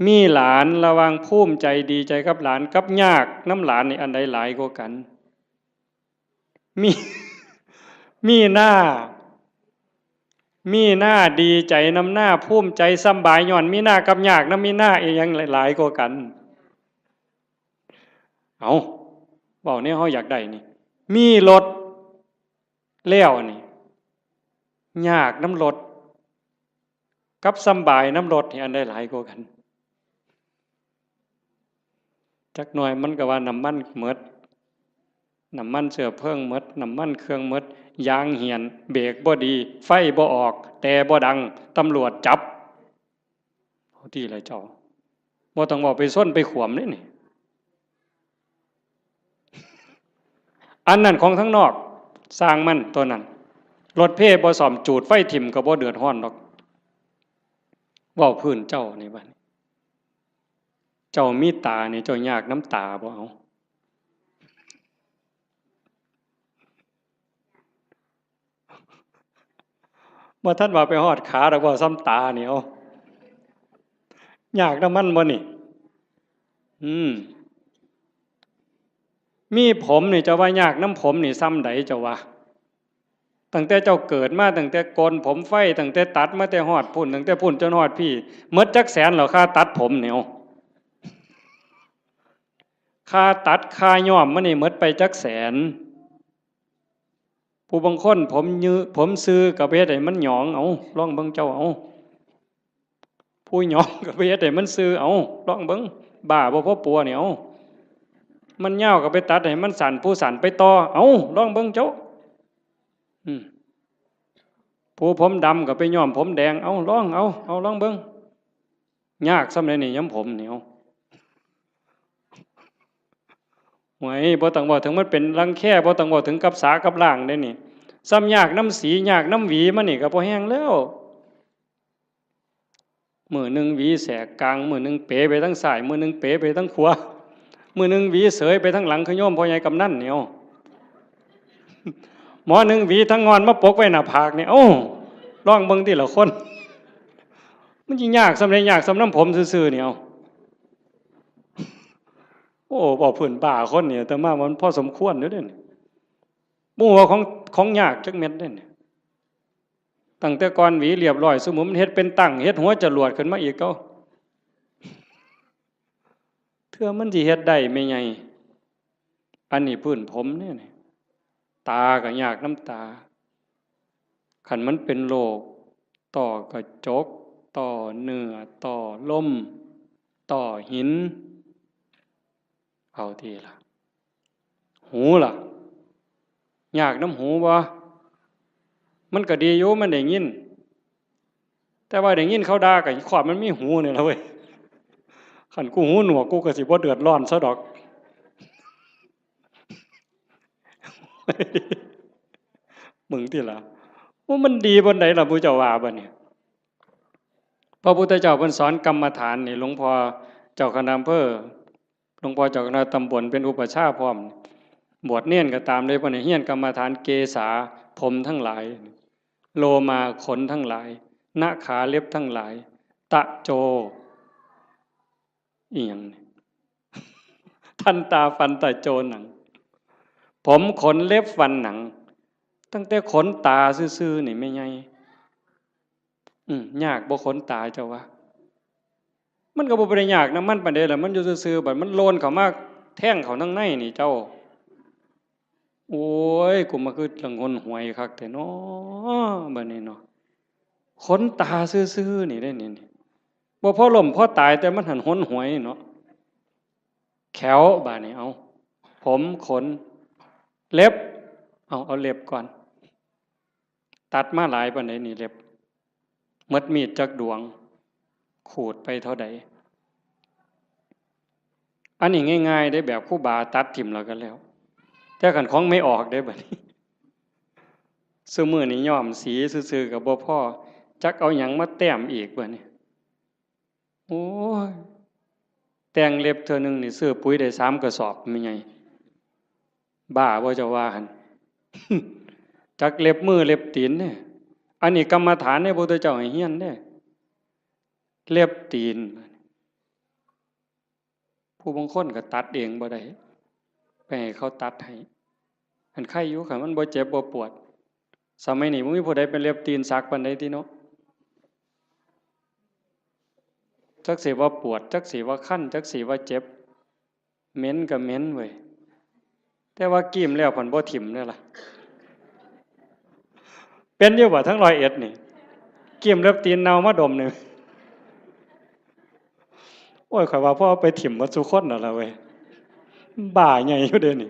มีหลานระหว่างภูมิใจดีใจกับหลานกับยากนำหลานนี่อันใดหลายกว่ากัน มี มีหน้า มีหน้าดีใจนำหน้า ภูมิใจสำบายย้อนมีหน้ากับยากนำมีหน้าอีหยังหลายกว่ากัน เอา เว้าแนวเฮาอยากได้นี่ มีรถแล้วนี่ ยากนำรถ กับสำบายนำรถนี่อันใดหลายกว่ากัน จักหน่อยมันก็ว่าน้ำมันหมด น้ำมันเชื้อเพลิงหมด น้ำมันเครื่องหมด ยางเหี่ยน เบรกบ่ดี ไฟบ่ออก แต่บ่ดัง ตำรวจจับ เอาติล่ะเจ้า บ่ต้องเว้าไปซนไปขวมเด้นี่ อันนั้นของทางนอก ซ่างมันตัวนั้น รถเพบ่ซ่อม จูดไฟถิ่มก็บ่เดือดร้อนดอก เว้าพื้นเจ้านี่บัดนี้ เจ้ามีตานี่ เจ้ายากนำตาบ่ เอา บ่ทันว่าไปฮอดขาดอก เว้าซ่ำตานี่ เอา ยากนำมันบ่นี่ อืม มีผมนี่ เจ้าว่ายากนำผมนี่ซ่ำใดเจ้าว่า ตั้งแต่เจ้าเกิดมา ตั้งแต่โกนผมไฟ ตั้งแต่ตัดมาแต่ฮอดพุ้น ตั้งแต่พุ้นจนฮอดพี้ หมดจักแสนแล้ว ค่าตัดผมนี่ เอา ค่าตัด ค่าย้อมมันนี่หมดไปจักแสน ผู้บางคนผมยือ ผมซื่อก็ไปเฮ็ดให้มันหยอง เอา ลองเบิ่งเจ้า เอา ผู้หยองก็ไปเฮ็ดให้มันซื่อ เอา ลองเบิ่ง บ้าบ่พอปัวนี่ เอา มันยาวก็ไปตัดให้มันสั้น ผู้สั้นไปต่อ เอา ลองเบิ่งเจ้า อืม ผู้ผมดำก็ไปย้อมผมแดง เอา ลอง เอา เอา ลองเบิ่ง ยากซ่ำใดนี่ ย้อมผมนี่ เอา โอ้ย บ่ต้องเว้าถึงมันเป็นรังแค บ่ต้องเว้าถึงกับสากับล้างเด้นี่ ซ่ำยากนำสี ยากนำหวีมันนี่ก็พอแฮงแล้ว มื้อหนึ่งหวีแสกกลาง มื้อหนึ่งเป๋ไปทางซ้าย มื้อหนึ่งเป๋ไปทางขวา มื้อหนึ่งหวีเสยไปทางหลัง คือโยมพ่อใหญ่กำนันนี่ เอา หมอหนึ่งหวีทางงอนมาปกไว้หน้าผากนี่ เอ้า ลองเบิ่งติล่ะคน มันสิยากซ่ำใด ยากซ่ำนำผมซื่อๆ นี่ เอา โอ้ เว้าพื้นบ้าคนนี่ อาตมาว่ามันพอสมควรอยู่เด้นี่ บ่ฮู้ว่าของ ของยากจักเม็ดเด้นี่ ตั้งแต่ก่อนหวีเรียบร้อย ซุมื้อมันเฮ็ดเป็นตั้ง เฮ็ดหัวจรวดขึ้นมาอีก เอ้า เทื่อมันสิเฮ็ดได้แม่ใหญ่ อันนี้พื้นผมเด้นี่ ตาก็ยากนำตา คันมันเป็นโรคต้อกระจก ต้อเนื้อ ต้อลม ต้อหิน เอาติล่ะ หูล่ะ ยากนำหูบ่ มันก็ดีอยู่ มันได้ยิน แต่ว่าได้ยินเขาด่าก็ครอบมันมีหูนี่ล่ะเว้ย คันกูหูหนวกกูก็สิบ่เดือดร้อนซะดอก มึงติล่ะ ว่ามันดีปานใดล่ะ หมู่เจ้าว่าบัดนี้ พระพุทธเจ้าเพิ่นสอนกรรมฐานนี่ หลวงพ่อเจ้าคณะอำเภอ หลวงพ่อเจ้าคณะตำบลเป็นอุปัชฌาย์พร้อม บวชเณรก็ตามเลย เพิ่นให้เฮียนกรรมฐาน เกสา ผมทั้งหลาย โลมา ขนทั้งหลาย นะขา เล็บทั้งหลาย ตะโจ อีหยังนี่ ทันตา ฟัน ตะโจ หนัง ผม ขน เล็บ ฟัน หนัง ตั้งแต่ขนตาซื่อๆนี่แม่ใหญ่ อืม ยากบ่ขนตาเจ้าว่า มันก็บ่ได้ยากนำมันปานใดล่ะ มันอยู่ซื่อๆ บัดมันโลนเข้ามาแทงเข้าทางในนี่เจ้า โอ้ย กูมาคือละงนหวยคักแท้น้อ บัดนี้เนาะ ขนตาซื่อๆ นี่เด้นี่ นี่ บ่พอล้มพอตาย แต่มันหั้นหนหวยเนาะ แข้ว บาดนี้ เอา ผม ขน เล็บ เอา เอาเล็บก่อน ตัดมาหลายปานใดนี่เล็บ หมดมีดจักดวง ขูดไปเท่าใด อันนี้ง่ายๆเด้ แบบครูบาตัดถิ่มแล้วก็แล้ว แต่คันของแม่ออกเด้บัดนี้ ซุมื้อนี้ย้อมสีซื่อๆก็บ่พอ จักเอาหยังมาแต้มอีกบัดนี้ โอ้ย แต่งเล็บเทื่อหนึ่งนี่ซื้อปุ๋ยได้สามกระสอบแม่ใหญ่ บ้าบ่เจ้าว่าหั่น จักเล็บมือเล็บตีนเด้ อันนี้กรรมฐานเด้ พระพุทธเจ้าให้เฮียนเด้ เล็บตีน ผู้บางคนก็ตัดเองบ่ได้ ไปให้เขาตัดให้ อันไคอยู่ คันมันบ่เจ็บบ่ปวด สมัยนี้บ่มีผู้ใดเป็นเล็บตีนสักปานใดติเนาะ จักสิว่าปวด จักสิว่าคัน จักสิว่าเจ็บ เหม็นก็เหม็นเว้ย แต่ว่ากีมแล้วพันบ่ถิ่มเด้อล่ะ เป็นอยู่บ่ทั้งร้อยเอ็ดนี่ กีมเล็บตีนเน่ามาดมนี่ โอ้ย ข้อยว่าพอเอาไปถิ่มหมดซุคนนั่นล่ะเว้ย บ้าใหญ่อยู่เด้นี่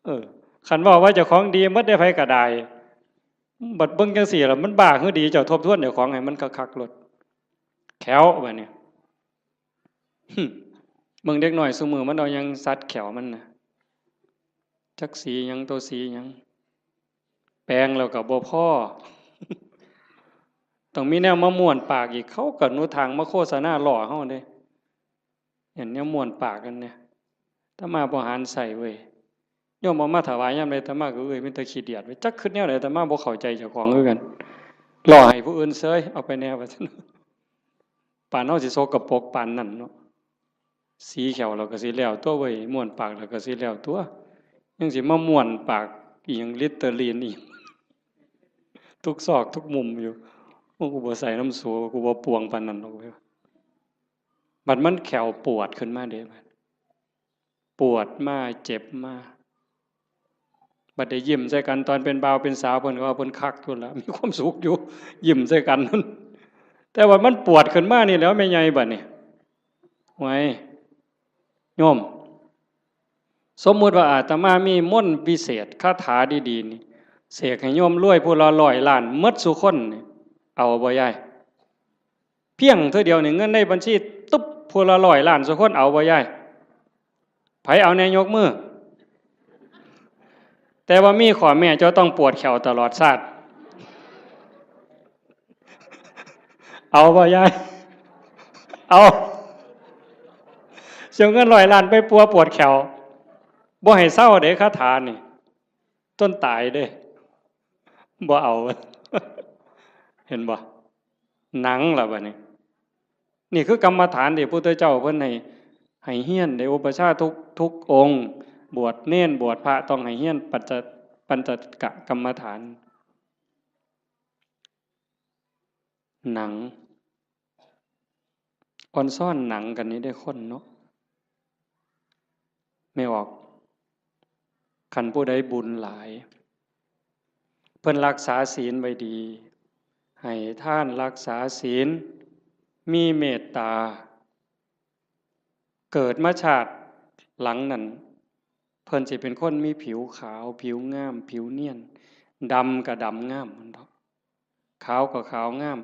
เออ คันเว้าว่าเจ้าของดีหมดได้ ไผก็ได้ บัดเบิ่งจังซี่ล่ะ มันบ้าคือดี เจ้าทบทวนเจ้าของให้มันคักๆโลด แข้วบัดนี้ หึ เบิ่งเด็กน้อยซุมื้อมันเอาหยังสัดแข้วมันน่ะ จักสีหยัง ตัวสีหยัง แปรงแล้วก็บ่พอ ต้องมีแนวมาม้วนปากอีก เขาก็หนุทางมาโฆษณาล้อเฮาเด้ เห็นแนวม้วนปากกันเนี่ย อาตมาบ่หันใส่เว้ย โยมเอามาถวายยามใด อาตมาก็เอ้ย มีแต่ขี้เดียดเว้ย จักคิดแนวใด อาตมาบ่เข้าใจเจ้าของคือกัน ล้อให้ผู้อื่นเซย เอาไปแน่ว่าซั่น ปานเฮาสิสกปรกปานนั้นเนาะ สีแข้วเราก็สิแล้วตัวเว้ย ม้วนปากเราก็สิแล้วตัว ยังสิมาม้วนปากอีหยัง ลิตเตอรีนอีหยัง ทุกซอกทุกมุมอยู่ โอ้ กูบ่ใส่น้ำสู กูบ่ปวงปานนั้นดอกเว้ย บัดมันแข้วปวดขึ้นมาเด้ บัดปวดมา เจ็บมา บัดได้ยิ้มใส่กันตอนเป็นบ่าวเป็นสาว เพิ่นก็ว่าเพิ่นคักอยู่ล่ะ มีความสุขอยู่ ยิ้มใส่กัน แต่ว่ามันปวดขึ้นมานี่แหล้วแม่ใหญ่บัดนี้ ไว้ โยม สมมุติว่าอาตมามีมนต์วิเศษ คาถาดีๆนี่ เสกให้โยมรวยผู้ละร้อยล้านหมดซุคนนี่ เอาบ่ยาย เพียงเทื่อเดียวนี่ เงินในบัญชีตุ๊บ ผู้ละร้อยล้านซุคน เอาบ่ยาย ไผเอาแน่ยกมือ แต่ว่ามีข้อแม้ เจ้าต้องปวดแข้วตลอดชาติ เอาบ่ยาย เอา สิเอาเงินร้อยล้านไปปัวปวดแข้ว บ่ให้เซาเด้ คาถานี่ จนตายเด้ บ่เอา เห็นบ่ หนังล่ะบัดนี้ นี่คือกรรมฐานที่พระพุทธเจ้าเพิ่นให้ ให้เฮียน ได้อุปัชฌาย์ทุก ทุกองค์ บวชเณร บวชพระ ต้องให้เฮียนปัญจ ปัญจกกรรมฐาน หนัง อ่อนซ้อนหนังกันนี่ได้คนเนาะ แม่ออก คันผู้ใดบุญหลาย เพิ่นรักษาศีลไว้ดี ให้ทาน รักษาศีล มีเมตตา เกิดมาชาติหลังนั้น เพิ่นสิเป็นคนมีผิวขาว ผิวงาม ผิวเนียน ดำก็ดำงาม มันดอก ขาวก็ขาวงาม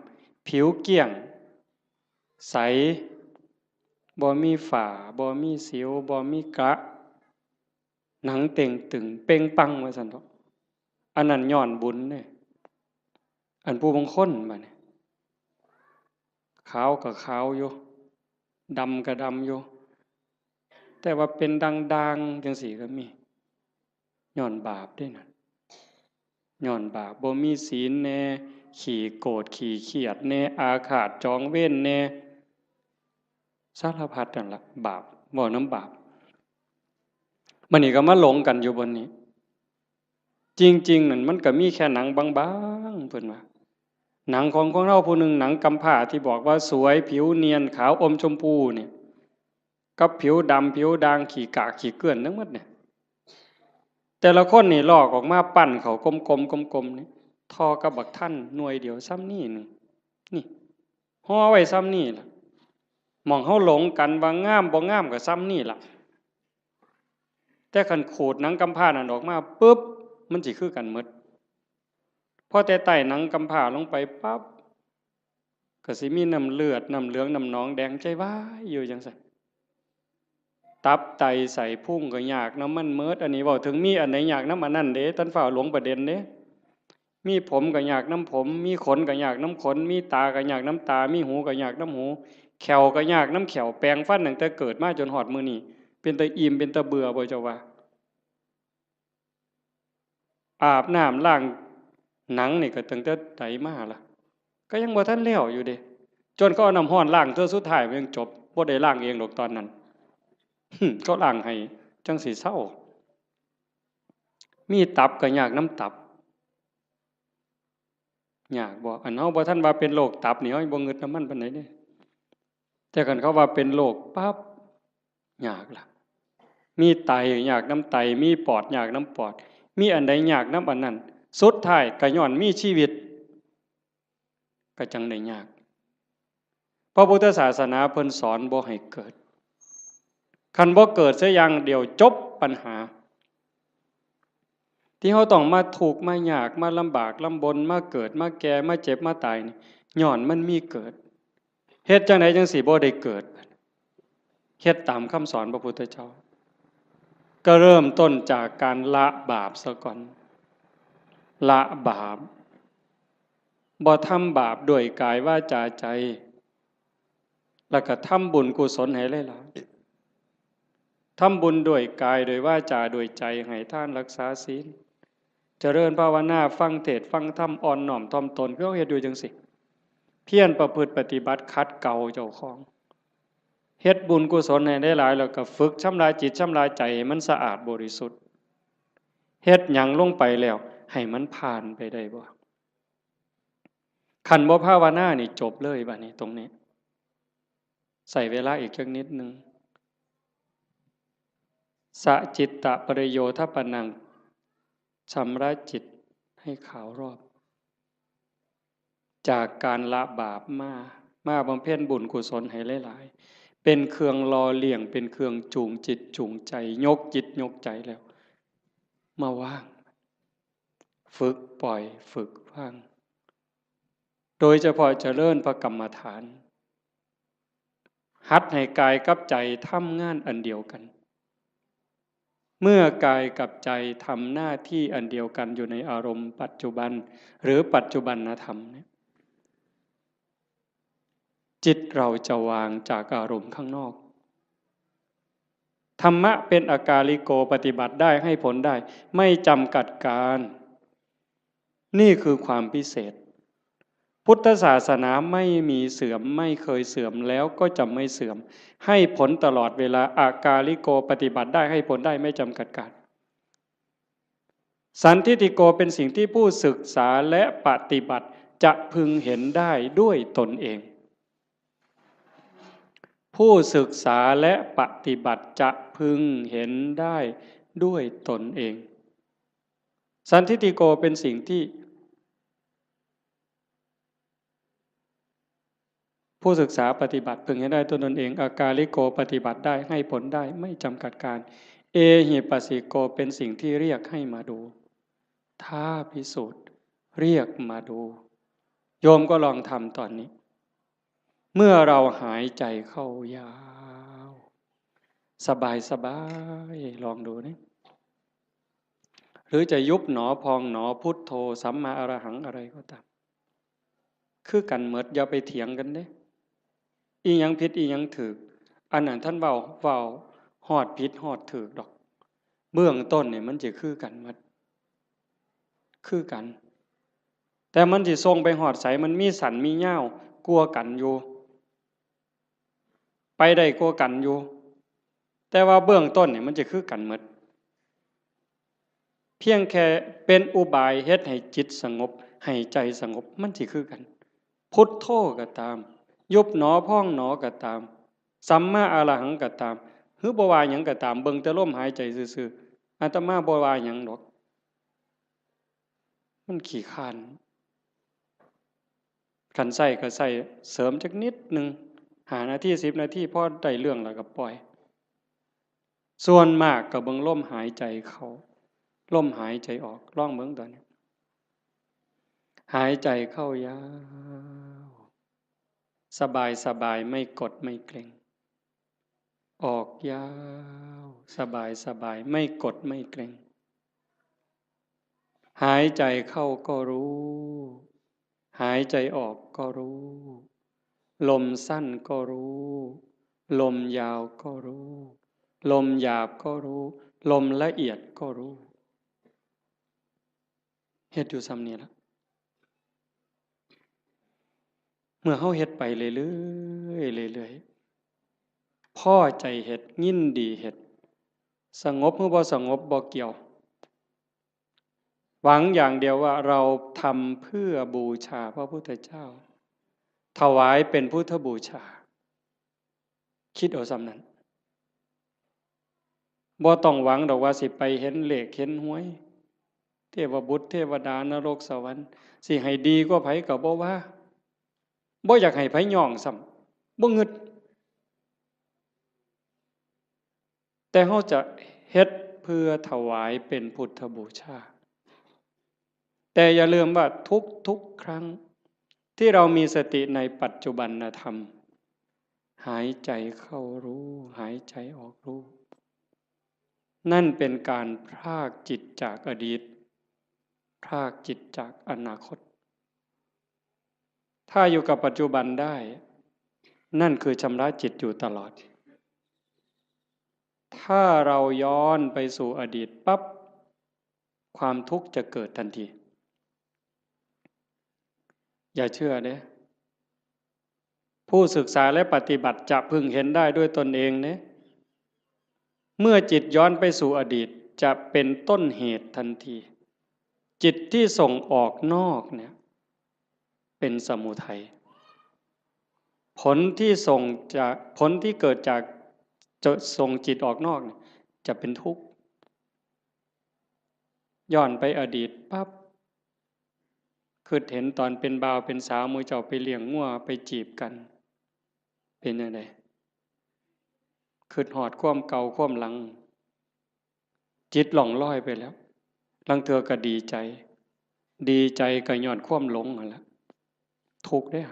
ผิวเกลี้ยง ใส บ่มีฝ้า บ่มีสิว บ่มีกระ หนังเต่งตึง เป่งปัง ว่าซั่นเถาะ อันนั้นย้อนบุญเด้ อันผู้บางคนบัดนี้ ขาวก็ขาวอยู่ ดำก็ดำอยู่ แต่ว่าเป็นด่างๆจังซี้ก็มี ย้อนบาปเด้นั่น ย้อนบาป บ่มีศีลแน่ ขี้โกรธ ขี้เครียดแน่ อาฆาตจองเวรแน่ สารพัดนั่นล่ะ บาป เว้านำบาป บัดนี้ก็มาหลงกันอยู่บนนี้ จริงๆ นั่นมันก็มีแค่หนังบางๆ เพิ่นว่า หนังของคนเฮาผู้หนึ่ง หนังกำพร้าที่บอกว่าสวย ผิวเนียน ขาวอมชมพูเนี่ย กับผิวดำ ผิวด่าง ขี้กากขี้เกลื่อนทั้งหมดเนี่ย แต่ละคนนี่ลอกออกมาปั้นเข้ากลมๆ กลมๆ นี่ ท่อกับบักทันหน่วยเดียวส่ำนี้หนึ่ง นี่ ห่อไว้ส่ำนี้ล่ะ หม่องเฮาหลงกันว่างามบ่งามก็ส่ำนี้ล่ะ แต่คันขูดหนังกำพร้านั่นออกมาปุ๊บ มันสิคือกันหมด พอแต่ไต่หนังกำพร้าลงไปปั๊บ ก็สิมีน้ำเลือด น้ำเหลือง น้ำหนองแดง ใจวายอยู่จั่งซั้น ตับไตไส้พุงก็ยากนำมันหมด อันนี้เว้าถึงมีอันใดยากนำอันนั้นเด้ ท่านฟ้าวหลงประเด็นเด้ มีผมก็ยากนำผม มีขนก็ยากนำขน มีตาก็ยากนำตา มีหูก็ยากนำหู แข้วก็ยากนำแข้ว แปรงฟันตั้งแต่เกิดมาจนฮอดมื้อนี้ เป็นตาอิ่ม เป็นตาเบื่อบ่เจ้าว่า อาบน้ำล้างหนังนี่ก็ตั้งแต่ใดมาล่ะ ก็ยังบ่ทันแล้วอยู่เด้ จนเขาเอาน้ำร้อนล้างเทื่อสุดท้ายมันยังจบ บ่ได้ล้างเองดอกตอนนั้น เขาล้างให้จั่งสิเซา มีตับก็ยากนำตับ ยากบ่ อันเฮาบ่ทันว่าเป็นโรคตับนี่ เฮายังบ่งึดนำมันปานใดเด้ แต่คันเขาว่าเป็นโรคปั๊บ ยากล่ะ มีไตยากนำไต มีปอดยากนำปอด มีอันใดยากนำอันนั้น สุดท้ายก็ย้อนมีชีวิต ก็จั่งได้ยาก พระพุทธศาสนาเพิ่นสอนบ่ให้เกิด คันบ่เกิดเสียอย่างเดียวจบปัญหา ที่เฮาต้องมาทุกข์มายาก มาลำบากลำบน มาเกิด มาแก่ มาเจ็บ มาตายนี่ ย้อนมันมีเกิด เฮ็ดจั่งใดจั่งสิบ่ได้เกิด เฮ็ดตามคำสอนพระพุทธเจ้า ก็เริ่มต้นจากการละบาปซะก่อน ละบาป บ่ทำบาปด้วยกายวาจาใจ แล้วก็ทำบุญกุศลให้หลายๆ ทำบุญด้วยกาย ด้วยวาจา ด้วยใจ ให้ทาน รักษาศีล เจริญภาวนา ฟังเทศน์ฟังธรรม อ่อนน้อมถ่อมตน คือเฮาเฮ็ดอยู่จั่งซี้ เพียรประพฤติปฏิบัติ ขัดเกลาเจ้าของ เฮ็ดบุญกุศลให้หลายๆ แล้วก็ฝึกชำระจิตชำระใจให้มันสะอาดบริสุทธิ์ เฮ็ดหยังลงไปแล้ว ให้มันผ่านไปได้บ่ คันบ่ภาวนานี่จบเลยบัดนี้ตรงนี้ ใช้เวลาอีกจักนิดหนึ่ง สะจิตตะปริโยทปนัง ชำระจิตให้ขาวรอบ จากการละบาปมา มาบำเพ็ญบุญกุศลให้หลายๆ เป็นเครื่องหล่อเลี้ยง เป็นเครื่องจูงจิตจูงใจ ยกจิตยกใจแล้ว มาวาง ฝึกปล่อย ฝึกวาง โดยเฉพาะเจริญพระกรรมฐาน หัดให้กายกับใจทำงานอันเดียวกัน เมื่อกายกับใจทำหน้าที่อันเดียวกันอยู่ในอารมณ์ปัจจุบัน หรือปัจจุบันธรรมเนี่ย จิตเราจะวางจากอารมณ์ข้างนอก ธรรมะเป็นอากาลิโก ปฏิบัติได้ ให้ผลได้ ไม่จำกัดการ นี่คือความพิเศษ พุทธศาสนาไม่มีเสื่อม ไม่เคยเสื่อม แล้วก็จะไม่เสื่อม ให้ผลตลอดเวลา อากาลิโก ปฏิบัติได้ ให้ผลได้ ไม่จำกัดการ สันทิฏฐิโก เป็นสิ่งที่ผู้ศึกษาและปฏิบัติจะพึงเห็นได้ด้วยตนเอง ผู้ศึกษาและปฏิบัติจะพึงเห็นได้ด้วยตนเอง สันทิฏฐิโก เป็นสิ่งที่ ผู้ศึกษาปฏิบัติพึงเห็นได้ด้วยตนเอง อากาลิโก ปฏิบัติได้ ให้ผลได้ ไม่จำกัดการ เอหิปัสสิโก เป็นสิ่งที่เรียกให้มาดู ท้าพิสูจน์ เรียกมาดู โยมก็ลองทำตอนนี้ เมื่อเราหายใจเข้ายาว สบายสบาย ลองดูนี่ หรือจะยุบหนอพองหนอ พุทโธ สัมมาอรหัง อะไรก็ตาม คือกันหมด อย่าไปเถียงกันเด้ อีหยังผิดอีหยังถูก อันนั้นท่านเว้า เว้าฮอดผิดฮอดถูกดอก เบื้องต้นนี่มันจะคือกันหมด คือกัน แต่มันสิส่งไปฮอดไส มันมีสั้นมียาวกว่ากันอยู่ ไปได้กว่ากันอยู่ แต่ว่าเบื้องต้นนี่มันจะคือกันหมด พียงแค่เป็นอุบายเฮ็ดให้จิตสงบ ให้ใจสงบ มันสิคือกัน พุทโธก็ตาม ยุบหนอพองหนอก็ตาม สัมมาอรหังก็ตาม หรือบ่ว่าหยังก็ตาม เบิ่งแต่ลมหายใจซื่อๆ อาตมาบ่ว่าหยังดอก มันขี้คร้าน คันใช้ก็ใช้เสริมจักนิดหนึ่ง ห้านาที สิบนาที พอได้เรื่องแล้วก็ปล่อย ส่วนมากก็เบิ่งลมหายใจเข้า ลมหายใจออก ลองเบิ่งตอนนี้ หายใจเข้ายาว สบายสบาย ไม่กดไม่เกร็ง ออกยาว สบายสบาย ไม่กดไม่เกร็ง หายใจเข้าก็รู้ หายใจออกก็รู้ ลมสั้นก็รู้ ลมยาวก็รู้ ลมหยาบก็รู้ ลมละเอียดก็รู้ เฮ็ดอยู่ส่ำนี้ล่ะ เมื่อเฮาเฮ็ดไปเรื่อยๆ เรื่อยๆ พอใจเฮ็ด ยินดีเฮ็ด สงบหรือบ่สงบบ่เกี่ยว หวังอย่างเดียวว่าเราทำเพื่อบูชาพระพุทธเจ้า ถวายเป็นพุทธบูชา คิดเอาส่ำนั้น บ่ต้องหวังดอกว่าสิไปเห็นเลขเห็นหวย เทวบุตรเทวดานรกสวรรค์ สิให้ดีกว่าไผก็บ่ว่า บ่อยากให้ไผย่องซ้ำ บ่งึด แต่เฮาจะเฮ็ดเพื่อถวายเป็นพุทธบูชา แต่อย่าลืมว่าทุกๆ ครั้งที่เรามีสติในปัจจุบันธรรม หายใจเข้ารู้ หายใจออกรู้ นั่นเป็นการพรากจิตจากอดีต พรากจิตจากอนาคต ถ้าอยู่กับปัจจุบันได้ นั่นคือชำระจิตอยู่ตลอด ถ้าเราย้อนไปสู่อดีตปั๊บ ความทุกข์จะเกิดทันที อย่าเชื่อเด้ ผู้ศึกษาและปฏิบัติจะพึงเห็นได้ด้วยตนเองเด้ เมื่อจิตย้อนไปสู่อดีต จะเป็นต้นเหตุทันที จิตที่ส่งออกนอกเนี่ย เป็นสมุทัย ผลที่ส่งจาก ผลที่เกิดจากจะส่งจิตออกนอกเนี่ย จะเป็นทุกข์ ย้อนไปอดีตปั๊บ คิดเห็นตอนเป็นบ่าวเป็นสาว หมู่เจ้าไปเลี้ยงงัวไปจีบกัน เป็นจั่งใด คิดฮอดความเก่าความหลัง จิตล่องลอยไปแล้ว ลางเทื่อก็ดีใจ ดีใจก็ย้อนความหลงนั่นแหละ ทุกข์เด้อ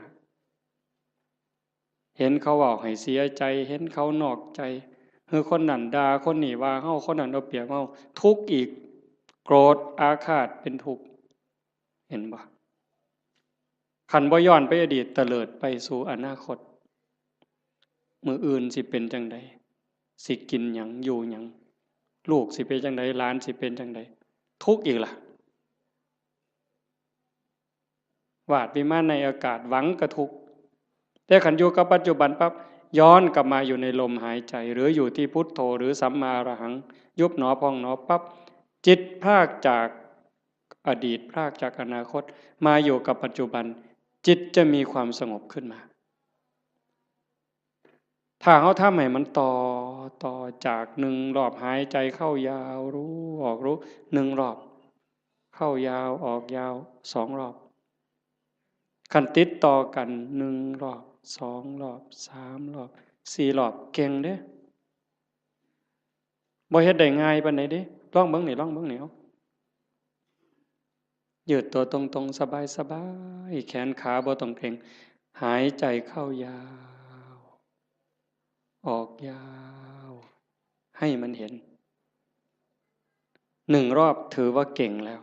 เห็นเขาเว้าให้เสียใจ เห็นเขานอกใจ หรือคนนั้นด่า คนนี้ว่าเฮา คนนั้นเอาเปรียบเฮา ทุกข์อีก โกรธอาฆาตเป็นทุกข์ เห็นบ่ คันบ่ย้อนไปอดีต เตลิดไปสู่อนาคต มื้ออื่นสิเป็นจั่งใด สิกินหยัง อยู่หยัง ลูกสิเป็นจั่งใด หลานสิเป็นจั่งใด ทุกข์อีกล่ะ วาดวิมานในอากาศ หวังก็ทุกข์ แต่คันอยู่กับปัจจุบันปั๊บ ย้อนกลับมาอยู่ในลมหายใจ หรืออยู่ที่พุทโธ หรือสัมมาอรหัง ยุบหนอพองหนอปั๊บ จิตพรากจากอดีต พรากจากอนาคต มาอยู่กับปัจจุบัน จิตจะมีความสงบขึ้นมา ถ้าเฮาทำให้มันต่อ ต่อจากหนึ่งรอบหายใจเข้ายาวรู้ ออกรู้ หนึ่งรอบ เข้ายาว ออกยาว สองรอบ คันติดต่อกัน หนึ่งรอบ สองรอบ สามรอบ สี่รอบ เก่งเด้ บ่เฮ็ดได้ง่ายปานใดเด้ ลองเบิ่งนี่ ลองเบิ่งนี่ เอา ยืดตัวตรงๆ สบายๆ แขนขาบ่ต้องเกร็ง หายใจเข้ายาว ออกยาว ให้มันเห็น หนึ่งรอบถือว่าเก่งแล้ว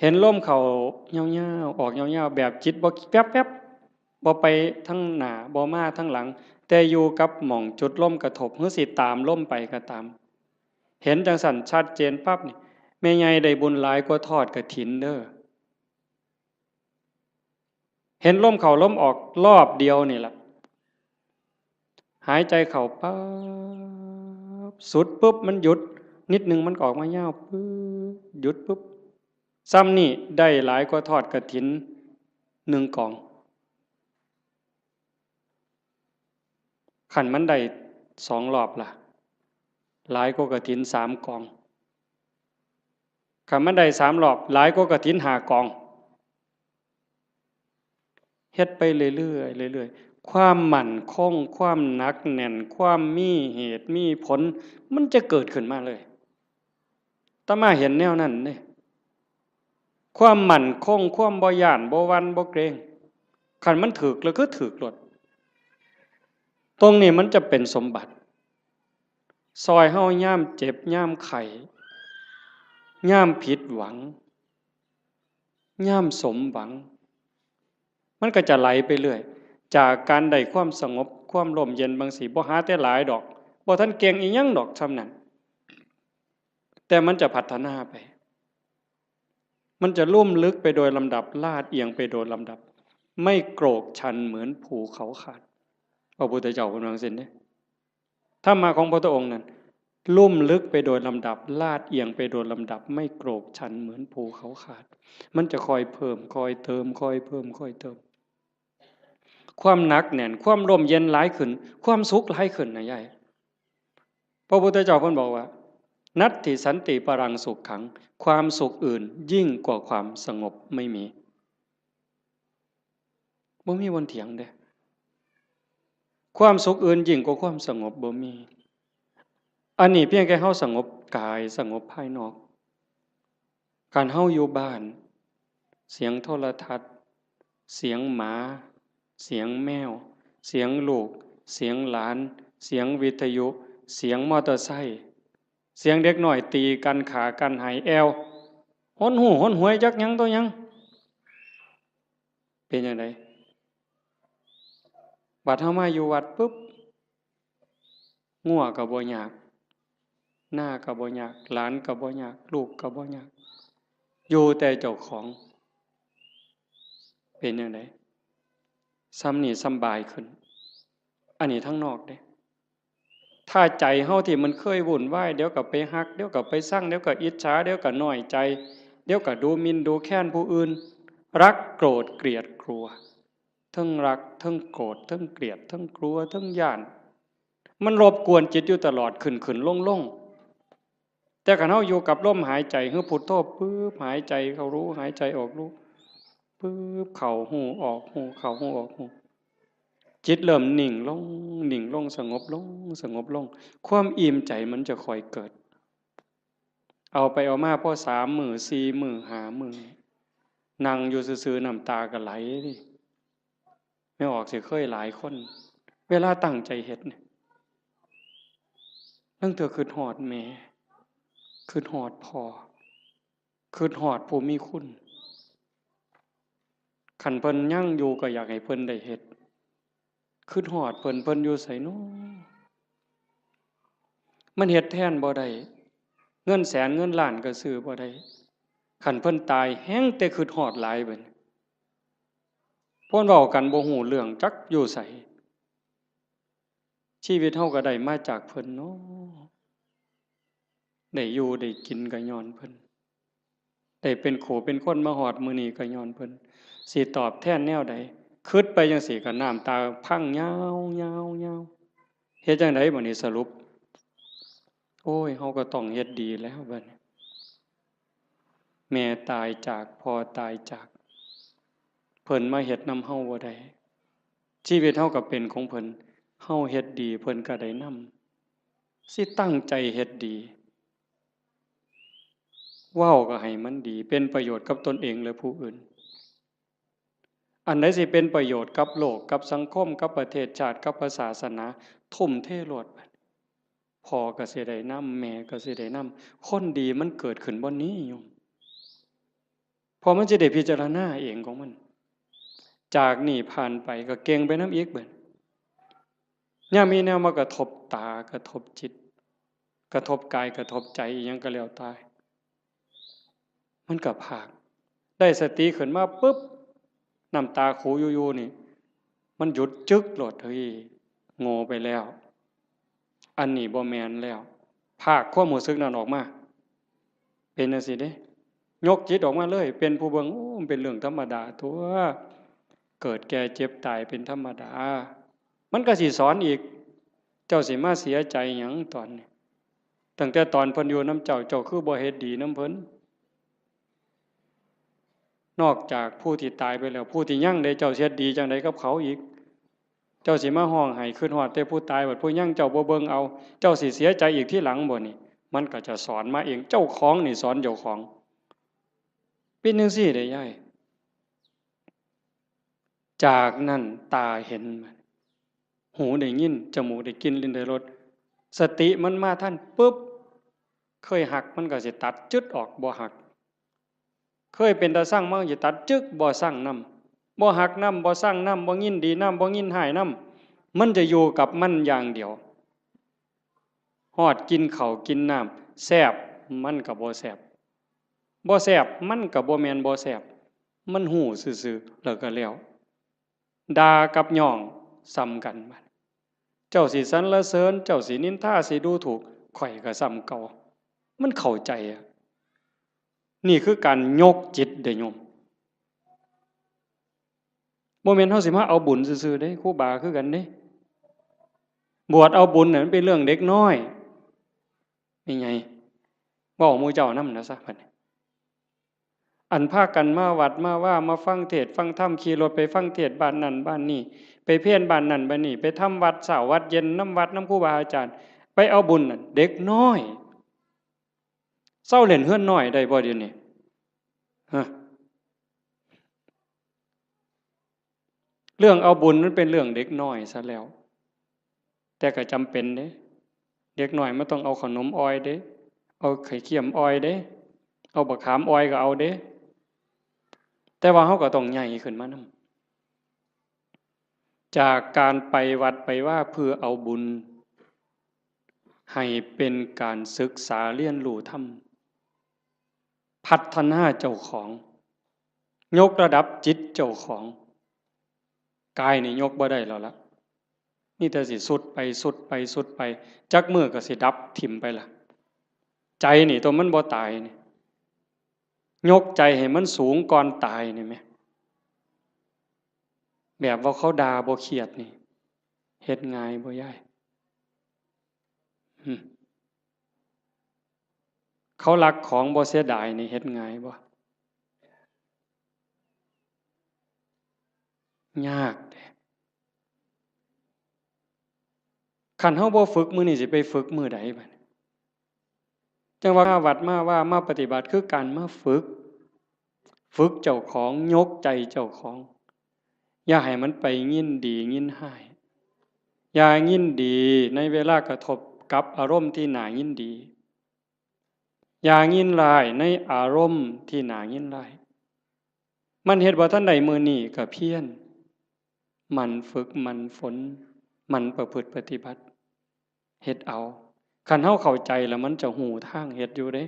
เห็นลมเข้ายาวๆ ออกยาวๆ แบบจิตบ่แวบๆ บ่ไปทางหน้า บ่มาทางหลัง แต่อยู่กับหม่องจุดลมกระทบ หรือสิตามลมไปก็ตาม เห็นจั่งซั้นชัดเจนปั๊บนี่ แม่ใหญ่ได้บุญหลายกว่าทอดกฐินเด้อ เห็นลมเข้าลมออกรอบเดียวนี่ล่ะ หายใจเข้าปั๊บ สุดปุ๊บมันหยุด นิดหนึ่งมันก็ออกมายาวปึ๊บ หยุดปึ๊บ ซ้ำนี่ได้หลายกว่าทอดกฐินหนึ่งกอง คันมันได้สองรอบล่ะ หลายกว่ากฐินสามกอง คันมันได้สามรอบ หลายกว่ากฐินห้ากอง เฮ็ดไปเรื่อยๆ เรื่อยๆ ความมั่นคง ความหนักแน่น ความมีเหตุมีผล มันจะเกิดขึ้นมาเลย อาตมาเห็นแนวนั้นเด้ ความมั่นคง ความบ่ย้าน บ่หวั่น บ่เกรง คันมันถืกแล้วคือถืกโลด ตรงนี้มันจะเป็นสมบัติ ซอยเฮายามเจ็บ ยามไข้ ยามผิดหวัง ยามสมหวัง มันก็จะไหลไปเรื่อย จากการได้ความสงบ ความร่มเย็นบางสิ บ่หาแต่หลายดอก บ่ทันเก่งอีหยังดอกส่ำนั้น แต่มันจะพัฒนาไป มันจะลุ่มลึกไปโดยลำดับ ลาดเอียงไปโดยลำดับ ไม่โกรกชันเหมือนภูเขาขาด พระพุทธเจ้าเพิ่นว่าจั่งซี้เด้ ธรรมะของพระพุทธองค์นั้น ลุ่มลึกไปโดยลำดับ ลาดเอียงไปโดยลำดับ ไม่โกรกชันเหมือนภูเขาขาด มันจะค่อยเพิ่ม ค่อยเติม ค่อยเพิ่ม ค่อยเติม ความหนักแน่น ความร่มเย็นหลายขึ้น ความสุขหลายขึ้นนะยาย พระพุทธเจ้าเพิ่นบอกว่า นัตถิสันติปรังสุขขัง ความสุขอื่นยิ่งกว่าความสงบไม่มี บ่มีบ่อนเถียงเด้ ความสุขอื่นยิ่งกว่าความสงบบ่มี อันนี้เพียงแค่เฮาสงบกาย สงบภายนอก คันเฮาอยู่บ้าน เสียงโทรทัศน์ เสียงหมา เสียงแมว เสียงลูก เสียงหลาน เสียงวิทยุ เสียงมอเตอร์ไซค์ เสียงเด็กน้อยตีกัน ฆ่ากัน ไห้แอ่ว หนหู้หนหวยจักหยังต่อหยัง เป็นจั่งใด บัดเฮามาอยู่วัดปุ๊บ งัวก็บ่ยาก นาก็บ่ยาก หลานก็บ่ยาก ลูกก็บ่ยาก อยู่แต่เจ้าของ เป็นจั่งใด ส่ำนี้สำบายขึ้น อันนี้ทางนอกเด้ ถ้าใจเฮาที่มันเคยวุ่นวาย เดี๋ยวก็ไปฮัก เดี๋ยวก็ไปซัง เดี๋ยวก็อิจฉา เดี๋ยวก็น้อยใจ เดี๋ยวก็ดูหมิ่นดูแคลนผู้อื่น รักโกรธเกลียดกลัว เทิงรัก เทิงโกรธ เทิงเกลียด เทิงกลัว เทิงย้าน มันรบกวนจิตอยู่ตลอด ขึ้นๆ ลงๆ แต่คันเฮาอยู่กับลมหายใจ คือพุทโธปึ๊บ หายใจเข้ารู้ หายใจออกรู้ ปึ๊บ เข้าฮู้ ออกฮู้ เข้าฮู้ ออกฮู้ จิตเริ่มนิ่งลง นิ่งลง สงบลง สงบลง ความอิ่มใจมันจะค่อยเกิด เอาไปเอามาพอสามมื้อ สี่มื้อ ห้ามื้อ นั่งอยู่ซื่อๆ น้ำตาก็ไหล แม่ออกสิเคยหลายคน เวลาตั้งใจเฮ็ดเนี่ย ลางเทื่อคิดฮอดแม่ คิดฮอดพ่อ คิดฮอดผู้มีคุณ คันเพิ่นยังอยู่ก็อยากให้เพิ่นได้เฮ็ด คิดฮอดเพิ่น เพิ่นอยู่ไสน้อ มันเฮ็ดแทนบ่ได้ เงินแสนเงินล้านก็ซื้อบ่ได้ คันเพิ่นตายแฮ่งแต่คิดฮอดหลายบัดนี้ เพิ่นเว้ากันบ่ฮู้เรื่อง จักอยู่ไส ชีวิตเฮาก็ได้มาจากเพิ่นเนาะ ได้อยู่ได้กินก็ญ้อนเพิ่น ได้เป็นคู่เป็นคนมาฮอดมื้อนี้ก็ญ้อนเพิ่น สิตอบแทนแนวใด คิดไปจั่งซี้ก็น้ำตาพังยาวๆๆ เฮ็ดจั่งใดบัดนี้สรุป โอ้ย เฮาก็ต้องเฮ็ดดีแล้วบัดนี้ แม่ตายจาก พ่อตายจาก เพิ่นมาเฮ็ดนำเฮาบ่ได้ ชีวิตเฮาก็เป็นของเพิ่น เฮาเฮ็ดดี เพิ่นก็ได้นำ สิตั้งใจเฮ็ดดี เว้าก็ให้มันดี เป็นประโยชน์กับตนเองและผู้อื่น อันใดสิเป็นประโยชน์กับโลก กับสังคม กับประเทศชาติ กับพระศาสนา ทุ่มเทโลด พ่อก็สิได้นำ แม่ก็สิได้นำ คนดีมันเกิดขึ้นบ่อนนี้โยม เพราะมันสิได้พิจารณาเองของมัน จากนี้ผ่านไปก็เก่งไปนำอีกบัด ยามมีแนวมากระทบตา กระทบจิต กระทบกาย กระทบใจ อิหยังก็แล้วแต่ มันก็พาก ได้สติขึ้นมาปุ๊บ น้ำตาคูอยู่ๆ นี่ มันหยุดจึ๊กโลด เฮ้ย โง่ไปแล้ว อันนี้บ่แม่นแล้ว พากความรู้สึกนั้นออกมา เป็นจั่งซี้เด้ ยกจิตออกมาเลย เป็นผู้เบิ่ง โอ้ มันเป็นเรื่องธรรมดาตั๊ว เกิดแก่เจ็บตายเป็นธรรมดา มันก็สิสอนอีก เจ้าสิมาเสียใจหยังตอนนี้ ตั้งแต่ตอนเพิ่นอยู่นำเจ้า เจ้าคือบ่เฮ็ดดีนำเพิ่น นอกจากผู้ที่ตายไปแล้ว ผู้ที่ยังเด้ เจ้าสิเฮ็ดดีจั่งใดกับเขาอีก เจ้าสิมาฮ้องไห้คิดฮอดแต่ผู้ตาย บัดผู้ยังเจ้าบ่เบิ่งเอา เจ้าสิเสียใจอีกทีหลังบ่นี่ มันก็จะสอนมาเอง เจ้าของนี่สอนเจ้าของ เป็นจั่งซี้เด้ยาย จากนั้นตาเห็น หูได้ยิน จมูกได้กลิ่น ลิ้นได้รส สติมันมาทันปุ๊บ เคยฮักมันก็สิตัดจึ๊ดออก บ่ฮัก เคยเป็นตาซังมันก็สิตัดจึ๊ก บ่ซังนำ บ่ฮักนำ บ่ซังนำ บ่ยินดีนำ บ่ยินร้ายนำ มันจะอยู่กับมันอย่างเดียว ฮอดกินข้าวกินน้ำ แซ่บ มันก็บ่แซ่บ บ่แซ่บ มันก็บ่แม่นบ่แซ่บ มันฮู้ซื่อๆ แล้วก็แล้ว ด่ากับย่องส่ำกัน เจ้าสิสรรเสริญ เจ้าสินินทา สิดูถูก ข้อยก็ส่ำเก่า มันเข้าใจอะ นี่คือการยกจิตเด้โยม บ่แม่นเฮาสิมาเอาบุญซื่อๆเด้ ครูบาคือกันเด้ บวชเอาบุญน่ะมันเป็นเรื่องเด็กน้อย แม่ใหญ่ เว้าหมู่เจ้านำนะซะบัดนี้ อันพากันมาวัดมาวา มาฟังเทศน์ฟังธรรม ขี่รถไปฟังเทศน์บ้านนั่นบ้านนี่ ไปเพลบ้านนั่นบ้านนี่ ไปทำวัดเช้าวัดเย็นนำวัดนำครูบาอาจารย์ ไปเอาบุญนั่น เด็กน้อย เซาเล่นเฮือนน้อยได้บ่เดี๋ยวนี้ ฮะ เรื่องเอาบุญมันเป็นเรื่องเด็กน้อยซะแล้ว แต่ก็จำเป็นเด้ เด็กน้อยมันต้องเอาขนมอ่อยเด้ เอาไข่เค็มอ่อยเด้ เอาบักขามอ่อยก็เอาเด้ แต่ว่าเฮาก็ต้องใหญ่ขึ้นมานำ จากการไปวัดไปวาเพื่อเอาบุญ ให้เป็นการศึกษาเรียนรู้ธรรม พัฒนาเจ้าของ ยกระดับจิตเจ้าของ กายนี่ยกบ่ได้แล้วละ มีแต่สิทรุดไปทรุดไปทรุดไป จักมื้อก็สิดับถิ่มไปละ ใจนี่ตัวมันบ่ตายนี่ ยกใจให้มันสูงก่อนตายนี่แหม แบบว่าเขาด่าบ่เคียดนี่ เฮ็ดง่ายบ่ยาย หึ เขาลักของบ่เสียดายนี่เฮ็ดง่ายบ่ ยากเด้ คันเฮาบ่ฝึกมื้อนี้สิไปฝึกมื้อใดบัดนี้ จั่งว่ามาวัดมาวา มาปฏิบัติคือการมาฝึก ฝึกเจ้าของ ยกใจเจ้าของ อย่าให้มันไปยินดียินร้าย อย่ายินดีในเวลากระทบกับอารมณ์ที่น่ายินดี อย่ายินร้ายในอารมณ์ที่น่ายินร้าย มันเฮ็ดบ่ทันได้มื้อนี้ก็เพียร หมั่นฝึก หมั่นฝน หมั่นประพฤติปฏิบัติ เฮ็ดเอา คันเฮาเข้าใจแล้วมันจะฮู้ทางเฮ็ดอยู่เด้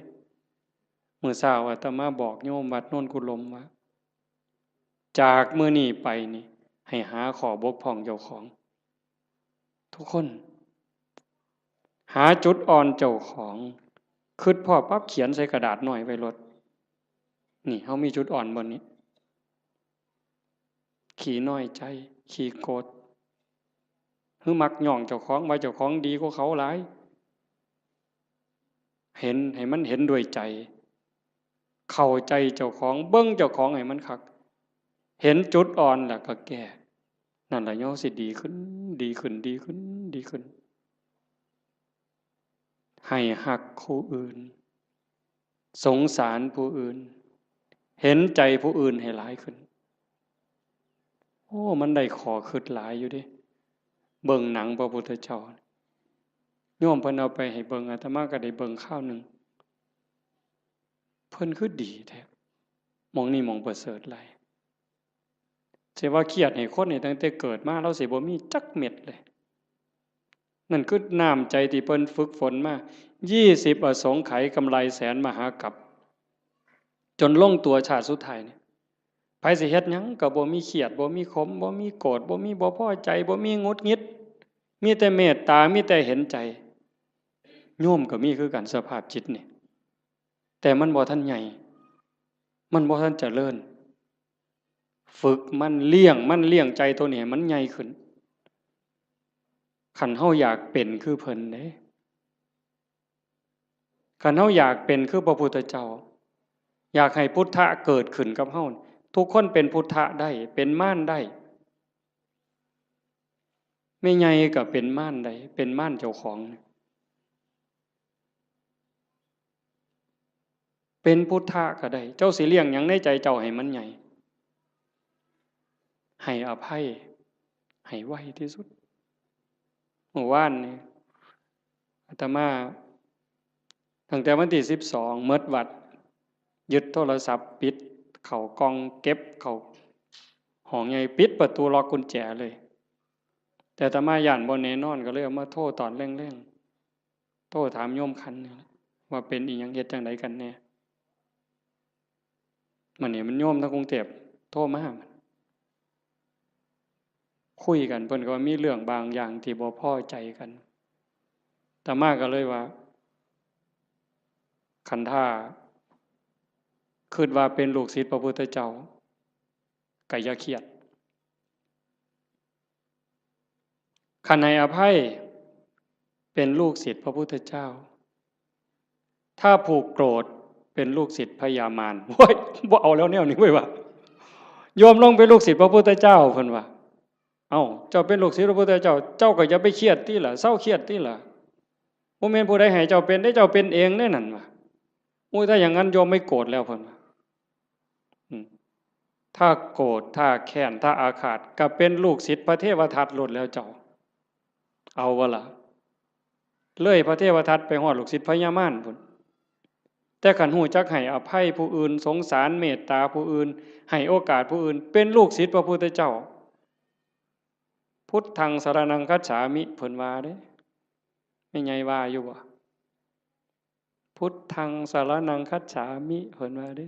มื้อเช้าอาตมาบอกโยมวัดโนนกุลมว่า จากมื้อนี้ไปนี่ ให้หาข้อบกพร่องเจ้าของ ทุกคน หาจุดอ่อนเจ้าของ คิดพ้อปั๊บเขียนใส่กระดาษน้อยไว้โลด นี่ เฮามีจุดอ่อนบ่นี้ ขี้น้อยใจ ขี้โกรธ หรือมักย้องเจ้าของว่าเจ้าของดีกว่าเขาหลาย เห็น ให้มันเห็นด้วยใจ เข้าใจเจ้าของ เบิ่งเจ้าของให้มันคัก เห็นจุดอ่อนแล้วก็แก้ นั่นล่ะเฮาสิดีขึ้น ดีขึ้น ดีขึ้น ดีขึ้น ให้ฮักผู้อื่น สงสารผู้อื่น เห็นใจผู้อื่นให้หลายขึ้น โอ้ มันได้ข้อคิดหลายอยู่เด้ เบิ่งหนังพระพุทธเจ้า โยมเพิ่นเอาไปให้เบิ่ง อาตมาก็ได้เบิ่งคราวหนึ่ง เพิ่นคือดีแท้ หม่องนี้หม่องประเสริฐหลาย สิว่าเครียดให้คนนี่ตั้งแต่เกิดมา ลาวสิบ่มีจักเม็ดเลย นั่นคือน้ำใจที่เพิ่นฝึกฝนมา ยี่สิบอสงไขยกำไรแสนมหากัป จนลงตัวชาติสุดท้ายนี่ ไผสิเฮ็ดหยังก็บ่มีเครียด บ่มีขม บ่มีโกรธ บ่มีบ่พอใจ บ่มีหงุดหงิด มีแต่เมตตา มีแต่เห็นใจ โยมก็มีคือกันสภาพจิตนี่ แต่มันบ่ทันใหญ่ มันบ่ทันเจริญ ฝึกมัน เลี้ยงมัน เลี้ยงใจตัวนี้ให้มันใหญ่ขึ้น คันเฮาอยากเป็นคือเพิ่นเด้ คันเฮาอยากเป็นคือพระพุทธเจ้า อยากให้พุทธะเกิดขึ้นกับเฮา ทุกคนเป็นพุทธะได้ เป็นมารได้ แม่ใหญ่ก็เป็นมารได้ เป็นมารเจ้าของ เป็นพุทธะก็ได้ เจ้าสิเลี้ยงหยังในใจเจ้าให้มันใหญ่ ให้อภัย ให้ไวที่สุด เมื่อวานนี่ อาตมา ตั้งแต่วันที่สิบสอง หมดวัด ยึดโทรศัพท์ ปิดเข้ากล่อง เก็บเข้าห้องใหญ่ ปิดประตู ล็อกกุญแจเลย แต่อาตมาย้านบ่แน่นอน ก็เลยเอามาโทรตอนแลงๆ โทรถามโยมขันนี่แหละ ว่าเป็นอีหยัง เฮ็ดจั่งใดกันแน่ มื้อนี้มันโยมทางกรุงเทพฯโทรมา คุยกัน เพิ่นก็ว่ามีเรื่องบางอย่างที่บ่พอใจกัน อาตมาก็เลยว่า คันถ้าคิดว่าเป็นลูกศิษย์พระพุทธเจ้า ก็อย่าเครียด คันให้อภัย เป็นลูกศิษย์พระพุทธเจ้า ถ้าผูกโกรธ เป็นลูกศิษย์พญามาร โอ้ย บ่เอาแล้วแนวนี้เว้ยว่ะ โยมลงเป็นลูกศิษย์พระพุทธเจ้า เพิ่นว่า เอ้า เจ้าเป็นลูกศิษย์พระพุทธเจ้า เจ้าก็อย่าไปเครียดติล่ะ เซาเครียดติล่ะ บ่แม่นผู้ใดให้เจ้าเป็นเด้ เจ้าเป็นเองเด้นั่นว่ะ โอ้ย ถ้าอย่างนั้นโยมไม่โกรธแล้ว เพิ่นว่า อืม ถ้าโกรธ ถ้าแค้น ถ้าอาฆาต ก็เป็นลูกศิษย์พระเทวทัตโลดแล้วเจ้า เอาบ่ล่ะ เลยพระเทวทัตไปฮอดลูกศิษย์พญามารพุ้น แต่คันฮู้จักให้อภัยผู้อื่น สงสารเมตตาผู้อื่น ให้โอกาสผู้อื่น เป็นลูกศิษย์พระพุทธเจ้า พุทธังสรณังคัจฉามิ เพิ่นว่าเด้ แม่ใหญ่ว่าอยู่บ่ พุทธังสรณังคัจฉามิ เพิ่นว่าเด้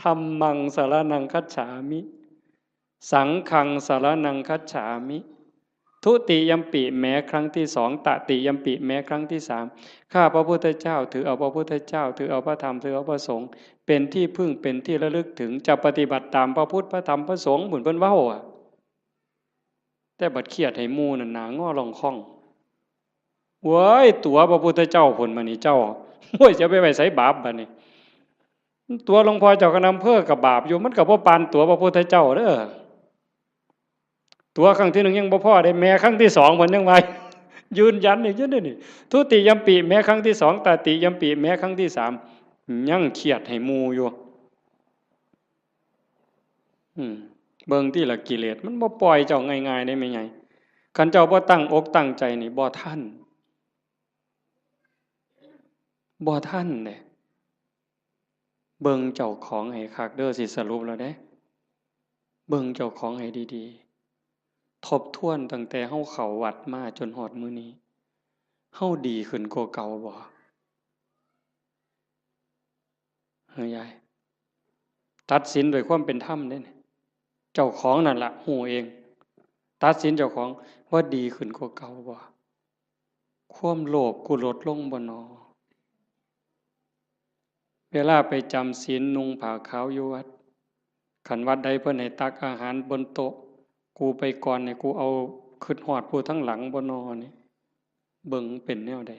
ธัมมังสรณังคัจฉามิ สังฆังสรณังคัจฉามิ ทุติยัมปิ แม้ครั้งที่สอง ตติยัมปิ แม้ครั้งที่สาม ข้าพระพุทธเจ้าถือเอาพระพุทธเจ้า ถือเอาพระธรรม ถือเอาพระสงฆ์ เป็นที่พึ่ง เป็นที่ระลึกถึง จะปฏิบัติตามพระพุทธ พระธรรม พระสงฆ์ เหมือนเพิ่นเว้าอะ แต่บัดเครียดให้หมู่นั่นหน้างอล่องค่อง เว้ย ตั๋วพระพุทธเจ้าพุ้นมานี่เจ้า โอ้ย จะไปไว้ไสบาปบัดนี้ ตั๋วหลวงพ่อเจ้าคณะอำเภอก็บาปอยู่ มันก็บ่ปานตั๋วพระพุทธเจ้าเด้อ ตั๋วครั้งที่หนึ่งยังบ่พอเด้ แม้ครั้งที่สองเพิ่นยังว่า ยืนยันอีกอยู่เด้นี่ ทุติยัมปิ แม้ครั้งที่สอง ตติยัมปิ แม้ครั้งที่สาม ยังเครียดให้หมู่อยู่ อืม เบิ่งติล่ะ กิเลสมันบ่ปล่อยเจ้าง่ายๆเด้แม่ใหญ่ คันเจ้าบ่ตั้งอกตั้งใจนี่ บ่ทัน บ่ทันเด้ เบิ่งเจ้าของให้คักเด้อ สิสรุปแล้วเด้ เบิ่งเจ้าของให้ดีๆ ทบทวนตั้งแต่เฮาเข้าวัดมาจนฮอดมื้อนี้ เฮาดีขึ้นกว่าเก่าบ่ เฮ้ยยาย ตัดสินด้วยความเป็นธรรมเด้นี่ เจ้าของนั่นล่ะฮู้เอง ตัดสินเจ้าของว่าดีขึ้นกว่าเก่าบ่ ความโลภกูลดลงบ่นอ เวลาไปจำศีลนุ่งผ้าขาวอยู่วัด คันวัดใดเพิ่นให้ตักอาหารบนโต๊ะ กูไปก่อนนี่ กูเอาคิดฮอดผู้ทางหลังบ่นอนี่ เบิ่งเป็นแนวใด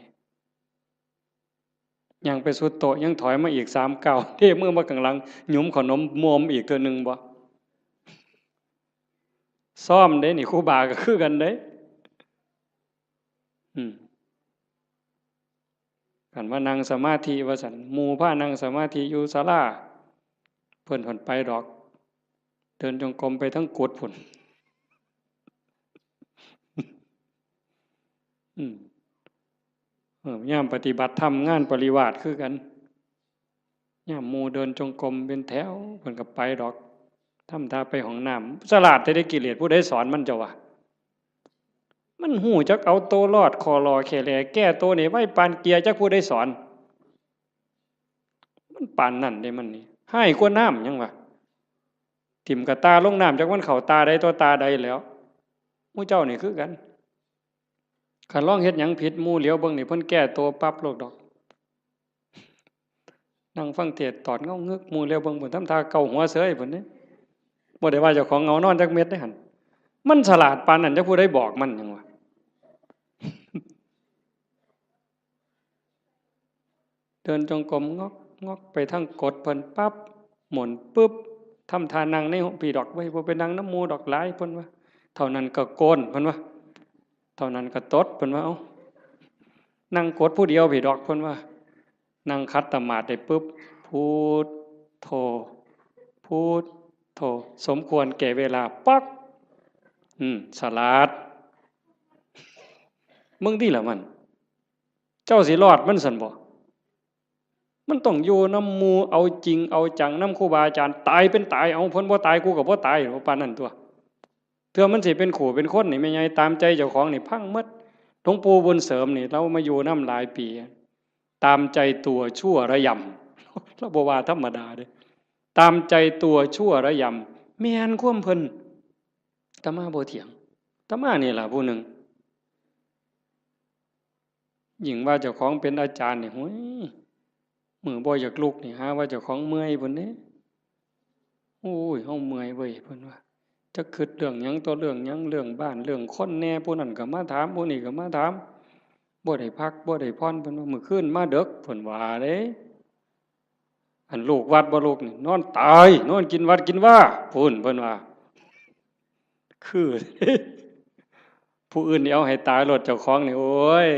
ย่างไปสุดโต๊ะ ยังถอยมาอีกสามก้าว เทมือมาข้างหลัง หยุมขนมมวมอีกเทื่อหนึ่งบ่ ซ้อมเด้นี่ ครูบาก็คือกันเด้ อืม คันว่านั่งสมาธิว่าซั่น หมู่พานั่งสมาธิอยู่ศาลา เพิ่น เพิ่นไปดอก เดินจงกรมไปทั้งกุฏิพุ้น อืม เออ ยามปฏิบัติธรรมงานปริวาสคือกัน ยามหมู่เดินจงกรมเป็นแถว เพิ่นก็ไปดอก ทำท่าไปห้องน้ำ ฉลาดแท้เด้กิเลส ผู้ใดสอนมันเจ้าวะ มันฮู้จักเอาตัวรอด ข้อหล่อแค่แหล่แก้ตัวนี่ไวปานเกียร์ จักผู้ใดสอน มันปานนั่นเด้มันนี่ ฮ้ายกว่าน้ำหยังวะ ถิ่มกะตาลงน้ำ จักมันเข้าตาใดต่อตาใดแล้ว หมู่เจ้านี่คือกัน คันลองเฮ็ดหยังผิด หมู่เหลียวเบิ่งนี่ เพิ่นแก้ตัวปั๊บโลดดอก นั่งฟังเทศน์ตอดเงางึก หมู่เหลียวเบิ่ง เพิ่นทำท่าเกาหัวเสย เพิ่นเด้ บ่ได้ว่าเจ้าของเหงานอนจักเม็ดเด้หั่น มันฉลาดปานนั้น จักผู้ใดบอกมันหยังวะ เดินจงกรมงอกงอกไปทางกดเพิ่นปั๊บ หมุนปึ๊บ ทำท่านั่งในห้องพีดอก เว้ย บ่ไปนั่งนำหมู่ดอก หลาย เพิ่นว่า เท่านั้นก็โกน เพิ่นว่า เท่านั้นก็ตด เพิ่นว่า เอ้า นั่งกดผู้เดียวพีดอก เพิ่นว่า นั่งขัดสมาธิได้ปึ๊บ พุทโธ พุทโธ สมควรแก่เวลา ป๊อก อืม ฉลาด มึงติล่ะมัน เจ้าสิรอดมันซั่นบ่ มันต้องอยู่นำหมู่ เอาจริงเอาจังนำครูบาอาจารย์ ตายเป็นตาย เอา เพิ่นบ่ตาย กูก็บ่ตาย ปานนั้นตั่ว เทื่อมันสิเป็นคู่เป็นคนนี่ แม่ใหญ่ ตามใจเจ้าของนี่ พังหมด หลวงปู่บุญเสริมนี่ ลาวมาอยู่นำหลายปี ตามใจตัวชั่วระยำ ลาวบ่ว่าธรรมดาเด้ ตามใจตัวชั่วระยำ แม่นความเพิ่น อาตมาบ่เถียง อาตมานี่ล่ะผู้หนึ่ง ยิ่งว่าเจ้าของเป็นอาจารย์นี่ โอ้ย มื้อบ่อยากลุกนี่ หาว่าเจ้าของเมื่อยพุ้นเด้ โอ้ย เฮาเมื่อยเว้ย เพิ่นว่า จักคิดเรื่องหยังต่อเรื่องหยัง เรื่องบ้าน เรื่องคนแหน่ ผู้นั้นก็มาถาม ผู้นี้ก็มาถาม บ่ได้พัก บ่ได้ผ่อน เพิ่นว่า มื้อคืนมาดึก เพิ่นว่าเด้ อันลูกวัดบ่ลูกนี่ นอนตาย นอนกินวัดกินวา พุ้น เพิ่นว่า คือ ผู้อื่นนี่เอาให้ตายโลด เจ้าของนี่ โอ้ย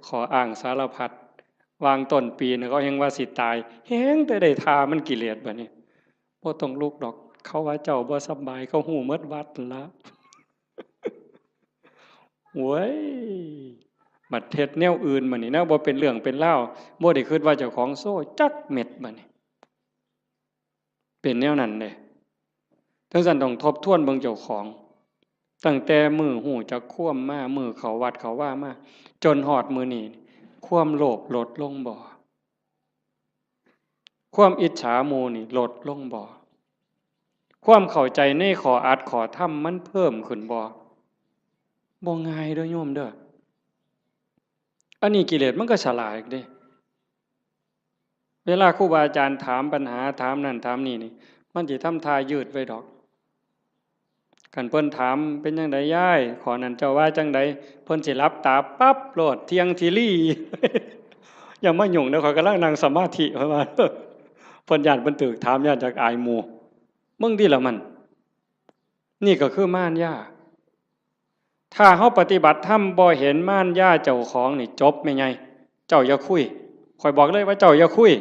ข้ออ้างสารพัด วางต้นปีนี่ เขาแฮ่งว่าสิตาย แฮ่งแต่ได้ท่ามันกิเลสบัดนี้ บ่ต้องลุกดอก เขาว่าเจ้าบ่สำบาย เขาฮู้หมดวัดนั่นละ โว้ย บัดเฮ็ดแนวอื่นบัดนี้ แนวบ่เป็นเรื่องเป็นราว บ่ได้คิดว่าเจ้าของโซ่จักเม็ดบัดนี้ เป็นแนวนั้นเด้ จั่งซั้นต้องทบทวนเบิ่งเจ้าของ ตั้งแต่มื้อฮู้จักความมา มื้อเข้าวัดเข้าวามา จนฮอดมื้อนี้ ความโลภลดลงบ่ ความอิจฉาหมู่นี่ลดลงบ่ ความเข้าใจในข้ออัดข้อธรรมมันเพิ่มขึ้นบ่ บ่ง่ายเด้อโยมเด้อ อันนี้กิเลสมันก็ฉลาดเด้ เวลาครูบาอาจารย์ถามปัญหา ถามนั่นถามนี่นี่ มันสิทำท่ายืดไว้ดอก คันเพิ่นถาม เป็นจั่งใดยาย ข้อนั้นเจ้าว่าจั่งใด เพิ่นสิหลับตาปั๊บโลด เที่ยงทีรี อย่ามายุ่งเด้อ ข้อยกำลังนั่งสมาธิ เพิ่นว่า เพิ่นย้านเพิ่นถูกถาม ย้านจักอายหมู่ มึงติล่ะมัน นี่ก็คือมารยา ถ้าเฮาปฏิบัติธรรมบ่เห็นมารยาเจ้าของนี่จบแม่ใหญ่ เจ้าอย่าคุย ข้อยบอกเลยว่าเจ้าอย่าคุย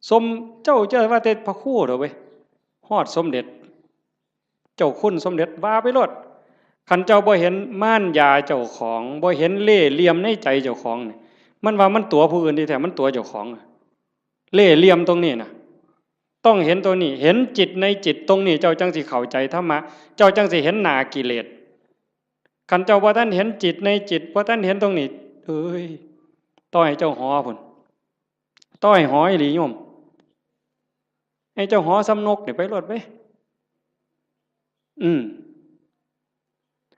สม เจ้าจะว่าแต่พระครูเด้อเว้ย ฮอดสมเด็จ เจ้าคุณสมเด็จว่าไปโลด คันเจ้าบ่เห็นมารยาเจ้าของ บ่เห็นเล่ห์เหลี่ยมในใจเจ้าของนี่ มันว่ามันตั๋วผู้อื่นที่แท้มันตั๋วเจ้าของอะ เล่ห์เหลี่ยมตรงนี้น่ะ ต้องเห็นตรงนี้ เห็นจิตในจิตตรงนี้ เจ้าจั่งสิเข้าใจธรรมะ เจ้าจั่งสิเห็นหน้ากิเลส คันเจ้าบ่ทันเห็นจิตในจิต บ่ทันเห็นตรงนี้ เอ้ย ต่อให้เจ้าหอพุ้น ต่อให้หออีหลีโยม ให้เจ้าหอส่ำนกนี่ไปโลดเว้ย อืม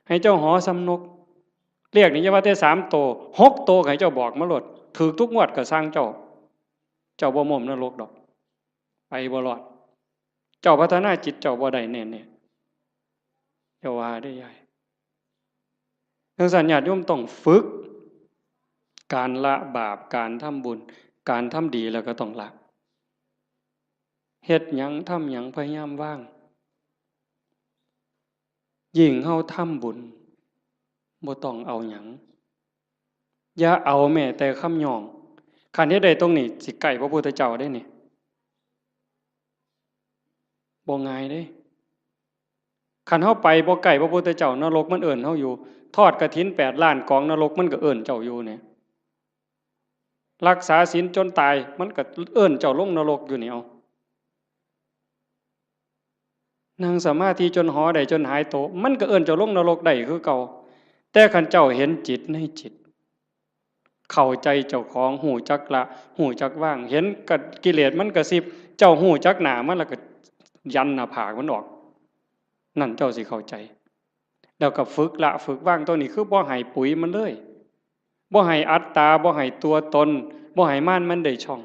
ให้เจ้าหอส่ำนก เลขนี่อย่าว่าแต่สามโต หกโตก็ให้เจ้าบอกมาโลด ถูกทุกงวดก็ซ่างเจ้า เจ้าบ่ม้มนรกดอก ไปบ่รอด เจ้าพัฒนาจิตเจ้าบ่ได้แน่ๆ อย่าว่าเด้อยาย จั่งซั้นญาติโยมต้องฝึก การละบาป การทำบุญ การทำดีแล้วก็ต้องละ เฮ็ดหยังทำหยังพยายามวาง ยิ่งเฮาทำบุญ บ่ต้องเอาหยัง อย่าเอาแม้แต่คำย่อง คันเฮ็ดได้ตรงนี้ สิใกล้พระพุทธเจ้าเด้นี่ บ่ง่ายเด้ คันเฮาไปบ่ใกล้พระพุทธเจ้า นรกมันเอิ้นเฮาอยู่ ทอดกฐินแปดล้านกอง นรกมันก็เอิ้นเจ้าอยู่เนี่ย รักษาศีลจนตาย มันก็เอิ้นเจ้าลงนรกอยู่นี่ เอา นั่งสมาธิจนหอได้จนหายโต มันก็เอิ้นเจ้าลงนรกได้คือเก่า แต่คันเจ้าเห็นจิตในจิต เข้าใจเจ้าของ ฮู้จักละ ฮู้จักวาง เห็นกะ กิเลสมันกระซิบ เจ้าฮู้จักหน้ามันแล้วก็ยันหน้าผากมันออก นั่นเจ้าสิเข้าใจ แล้วก็ฝึกละฝึกวาง ตัวนี้คือบ่ให้ปุ๋ยมันเลย บ่ให้อัตตา บ่ให้ตัวตน บ่ให้มารมันได้ช่อง